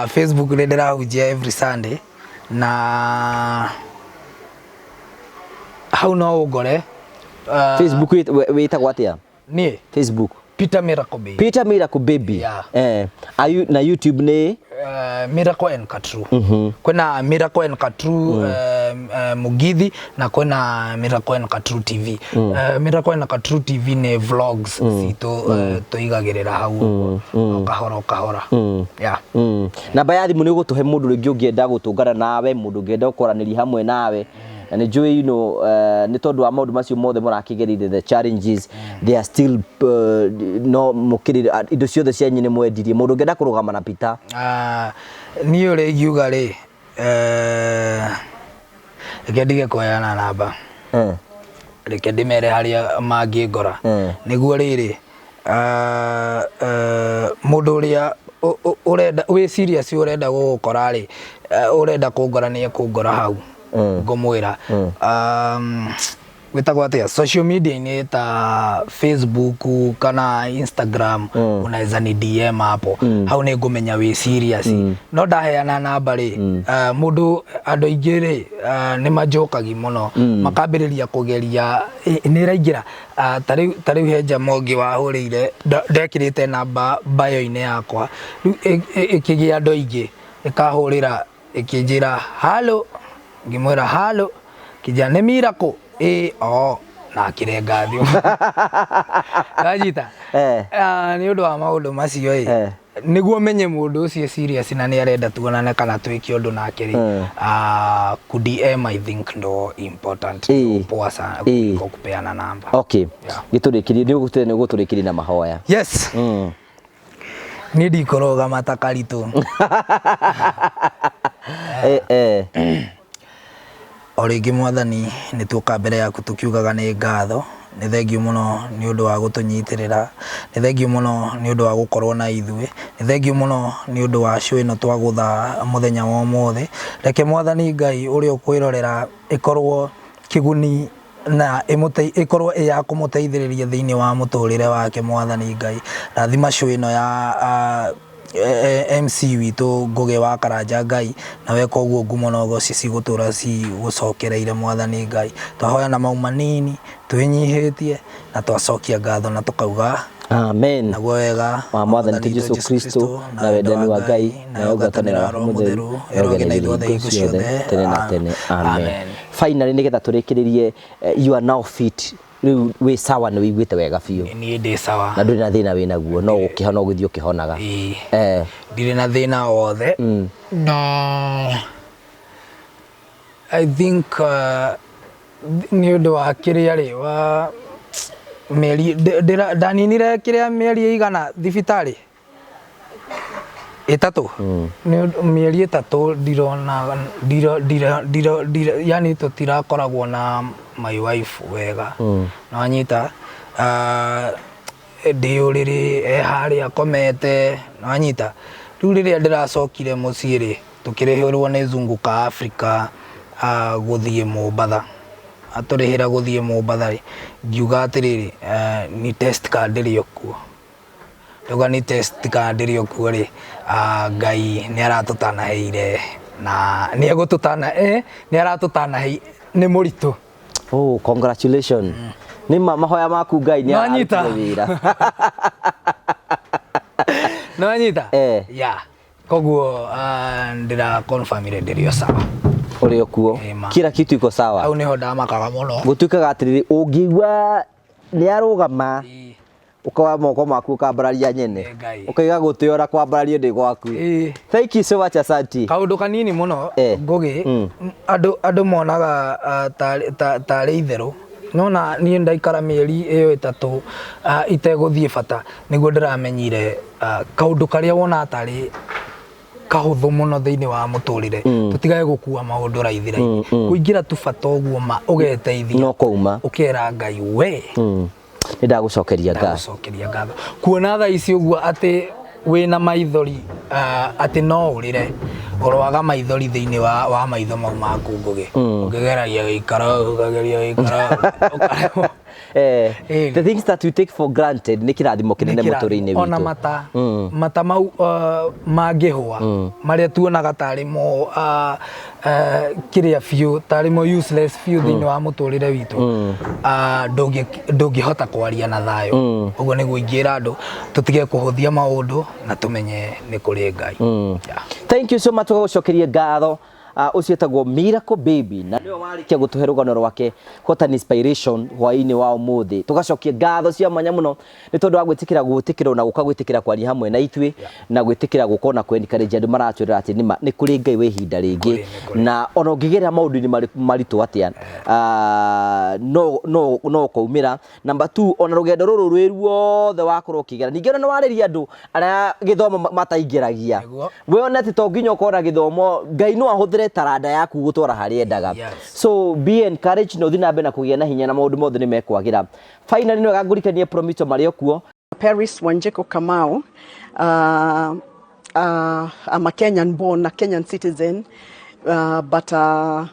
Facebook nĩ ndĩrahunjia every Sunday, na hau no ũngore. Facebook wĩtagwo atĩa? Niĩ? Facebook. Peter Miracle Baby. Peter Miracle Baby. Yeah. Are you, na YouTube nĩ? Miracle and Katru. Kwĩna Miracle and Katru, Mugithi na kwĩna Miracle and True TV. Miracle and True TV nĩ vlogs citũ tũigagĩrĩra hau ũguo o kahora o kahora. Yeah. Namba ya thimũ nĩ ũgũtũhe mũndũ rĩngĩ ũngĩenda gũtũngana nawe, mũndũ ũngĩenda kwaranĩria hamwe nawe. Na nĩ njũĩ nĩ tondũ wa maũndũ macio mothe mũrakĩgereire, the challenges, they are still no mũkĩrĩ indo ciothe cianyu nĩ mwendirie. Mũndũ ũngĩenda kũrũgama na Peter. Niĩ ũrĩa ingiuga rĩ, reke ndige kũheana namba. Reke ndĩmere harĩa mangĩngora. Nĩguo rĩrĩ, mũndũ ũrĩa ũrenda wĩ serious ũrenda gũgũkora rĩ, ũrenda kũngora nĩ ekũngora hau. Ngũmwĩra. Gwĩtagwo atĩa social media-inĩ ta Facebook kana Instagram, unaweza ni DM hapo. Hau nĩ ngũmenya wĩ serious. No ndaheana namba rĩ, mũndũ andũ aingĩ rĩ, nĩ manjũkagi mũno, makambĩrĩria kũgeria nĩ ĩraingĩra. Ta rĩu he njama ũngĩ wahũrĩire, ndekĩrĩte namba bio-inĩ yakwa, rĩu ĩkĩgĩa andũ aingĩ, ĩkahũrĩra ĩkĩnjĩra halo, ngĩmwĩra halo, kĩnjĩra nĩ Miracle, ĩ o, na akĩrenga thimũ. Wanyita? Nĩ ũndũ wa maũndũ macio ĩ, nĩguo menye mũndũ ũcio serious na nĩ arenda tuonane kana twĩke ũndũ nake rĩ, ku DM I think ndo important, poa sana kuliko kupeana namba. Okay. Gĩtũrĩkĩrie, nĩ ũgũtũrĩkĩria na mahoya. Yes. Niĩ ndikũrũgama ta karitũ. O rĩngĩ Mwathani, nĩ tuoka mbere yaku tũkiugaga nĩ ngatho, nĩ thengiũ mũno nĩ ũndũ wa gũtũnyitĩrĩra, nĩ thengiũ mũno nĩ ũndũ wa gũkorwo na ithuĩ, nĩ thengiũ mũno nĩ ũndũ wa show ĩno twagũtha mũthenya wa ũmũthĩ. Reke Mwathani Ngai ũrĩa ũkwĩrorera ĩkorwo kĩguni na ĩkorwo ĩ ya kũmũteithĩrĩria thĩinĩ wa mũtũrĩre wake. Mwathani Ngai, rathima show ĩno ya MC witũ Ngũgĩ wa Karanja Ngai, na weka ũguo ngumo na ũgoci cigũtũra cigũcokereire. Mwathani Ngai, twahoya na mau manini twĩnyihĩtie na twacokia ngatho na tũkauga Amen. Naguo wega wa Mwathani witũ Jesu Kristo, na wendani wa Ngai, na ngwatanĩro ya Roho Mũtheru ĩrogĩ na ithuothe hingo ciothe tene na tene. Amen. Finally, nĩgetha tũrĩkĩrĩrie, you are now fit, rĩu wĩ sawa, nĩ wĩiguĩte wega biũ? Niĩ ndĩ sawa. Na ndũrĩ na thĩna wĩ naguo, no gũkĩhona ũgĩthiĩ ũkĩhonaga? Ĩĩ. Ndirĩ na thĩna o wothe. Na I think nĩ ũndũ wa kĩrĩa rĩ wa mĩeri ndaninire kĩrĩa mĩeri ĩigana thibitarĩ 3, nĩ mĩeri 3 ndirona ndiro ndiro ndiro ndiro yani tũtirakoragwo na my wife wega. Nĩwanyita? Ndĩ ũrĩrĩ, e harĩa akomete, nĩwanyita? Rĩu rĩrĩa ndĩracokire mũciĩ rĩ, tũkĩrĩhĩrwo nĩ Zunguka Africa gũthiĩ Mombatha. Atũrĩhĩra gũthiĩ Mombatha rĩ, ngiuga atĩrĩrĩ, ni test ka ndĩrĩ o kuo. Ndauga ni test ka ndĩrĩ o kuo rĩ, Ngai nĩ aratũtanaheire na nĩ egũtũtana nĩ aratũtanaheire nĩ mũritũ. Oh, congratulations. Nĩ ma mahoya maku Ngai nĩ Nĩwanyita? ararutire wĩra. Nĩwanyita? Yeah. Koguo ndĩra confirmire ndĩrĩ o sawa. Ũrĩ o kuo. Ĩ ma. Kila kitu iko sawa. Hau nĩho ndamakaga mũno. Gũtuĩkaga atĩrĩrĩ, ũngĩigua nĩ arũgama, ũkoya moko maku ũkambararia nyene. Ĩ Ngai. Ũkaiga gũtĩora kwambarario ndĩ gwaku. Thank you so much, asanti. Kaũndũ kanini mũno, Ngũgĩ, andũ monaga tarĩ itherũ. Nona niĩ ndaikara mĩeri ĩyo 3 itegũthiĩ bata, nĩguo ndĩramenyire kaũndũ karĩa wonaga tarĩ kahũthũ mũno thĩinĩ wa mũtũrĩre, tũtigage gũkua maũndũ raithi raithi. Kũingĩra tu bata ũguo ma ũgeteithia no kũuma ũkera Ngai we Nĩ ndagũcokeria ngatho. Ndagũcokeria ngatho kuona thaa ici ũguo atĩ wĩna maithori, atĩ no ũrĩre ũroaga maithori thĩinĩ wa maitho mau maku Ngũgĩ, ũkĩgeragia gũikara ũkageria gũikara ũkaremwo. The things that we take for granted nĩ kĩrathimo kĩnene Nĩ kĩrathimo. mũtũrĩre-inĩ witũ. Ona mata mau mangĩhũa, marĩa tuonaga tarĩ mo kĩrĩa biũ, tarĩ mo useless biũ thĩinĩ wa mũtũrĩre witũ, ndũngĩhota kwaria na thayũ. Ũguo nĩguo ingĩra andũ tũtige kũhũthia maũndũ na tũmenye nĩ kũrĩ Ngai. Yeah. Thank you so much, tũgagũcokeria ngatho. Ũcio etagwo Miracle Baby na nĩwe warĩkia gũtũhe rũgano rwake, what an inspiration hwaĩ-inĩ wa ũmũthĩ. Tũgacokia ngatho cia mwanya mũno nĩ tondũ wa gwĩtĩkĩra gwĩtĩkĩrwo na gũka gwĩtĩkĩra kwaria hamwe na ithuĩ na gwĩtĩkĩra gũka ona kũ encourage andũ maratwĩrora atĩ nĩma nĩ kũrĩ Ngai wa ihinda rĩngĩ. Kũrĩ, nĩ kũrĩ. Na ona ũngĩgerera maũndũ-inĩ maritũ atĩa, no ũkaumĩra. Number two, ona rũgendo rũrũ rwĩ ruothe wakorwo ũkĩgera, ningĩ ona nĩ warĩria andũ arĩa gĩthomo mataingĩragia. Nĩguo. We one atĩ to nginya ũkorwo na gĩthomo, Ngai no ahũthĩre taranda yaku gũtwara harĩa endaga. So be encouraged na ũthiĩ na mbere na kũgĩa na hinya na maũndũ mothe nĩ mekwagĩra. Finally, nĩ wega ngũrikanie Promito marĩ o kuo. Paris Wanjiku Kamau. I'm a Kenyan born, a Kenyan citizen, but I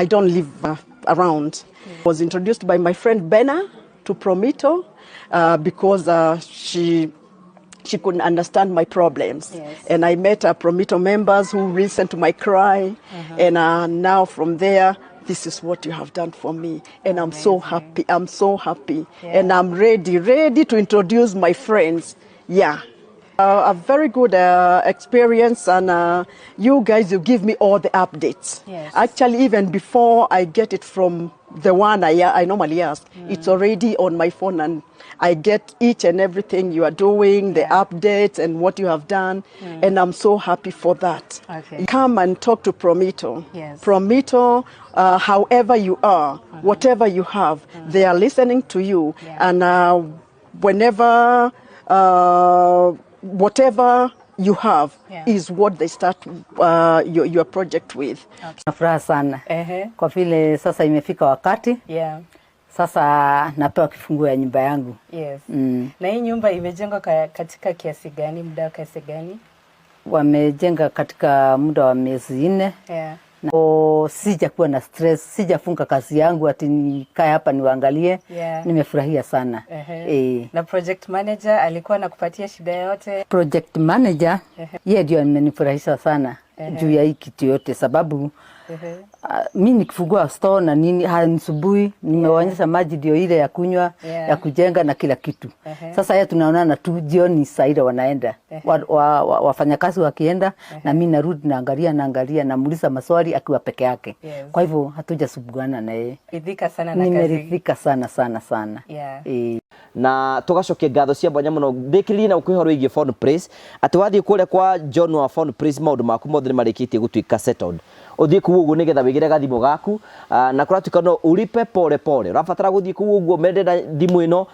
don't live around. Was introduced by my friend Bena to Promito because she couldn't understand my problems. And I met Promito members who listened to my cry. And now from there, this is what you have done for me. And I'm so happy. I'm so happy. And I'm ready to introduce my friends. Yeah. A very good experience, and you guys, you give me all the updates. Actually, even before I get it from the one I normally ask, it's already on my phone, and I get each and everything you are doing, the updates and what you have done, and I'm so happy for that. Come and talk to Promito. Promito, however you are, whatever you have, they are listening to you, and whenever, whatever you have is what they start your project with. Na furaha sana. Kwa vile sasa imefika wakati. Sasa napewa kifunguo ya nyumba yangu. Na hii nyumba imejengwa katika kiasi gani, muda wa kiasi gani? Wamejenga katika muda wa miezi 4. Na sijakuwa na stress, sijafunga kazi yangu ati nikae hapa niwaangalie. Nimefurahia sana. Na project manager alikuwa anakupatia shida yote? Project manager, yeye ndio amenifurahisha sana juu ya hii kitu yote, sababu mi nikifungua store na nini hanisumbui, nimewaonyesha maji ndio ile ya kunywa, ya kujenga na kila kitu. Sasa yeye tunaonana tu jioni saa ile wanaenda. Wafanyakazi wakienda, na mi narudi naangalia, naangalia, namuuliza maswali akiwa peke yake. Kwa hivyo hatujasumbuana na yeye. Ridhika sana na kazi. Nimeridhika sana sana sana. Na tugacokia ngatho cia mwanya muno thikiririe na ũkwĩhoro wĩgiĩ Phone Place atĩ wathiĩ kũrĩa kwa John wa Phone Place maũndũ maku mothe nĩmarĩkĩtie gũtuĩka settled. Ũthiĩ kũu ũguo nĩgetha wĩgĩre gathimũ gaku, na kũratuĩka no ũlipe pole pole. Ũrabatara gũthiĩ kũu ũguo mende na thimũ ĩno,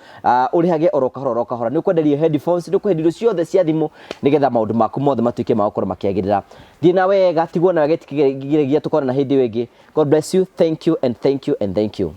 ũrĩhage oro kahora oro kahora. Nĩ ũkwenderio headphones, nĩ ũkwenderio ciothe cia thimũ nĩgetha maũndũ maku mothe matuĩke ma gũkorwo makĩagĩrĩra. Thiĩ na wega, tigwo na wega, gĩtikĩgĩrĩgia, tũkonana hĩndĩ ĩyo ĩngĩ. God bless you, thank you and thank you and thank you.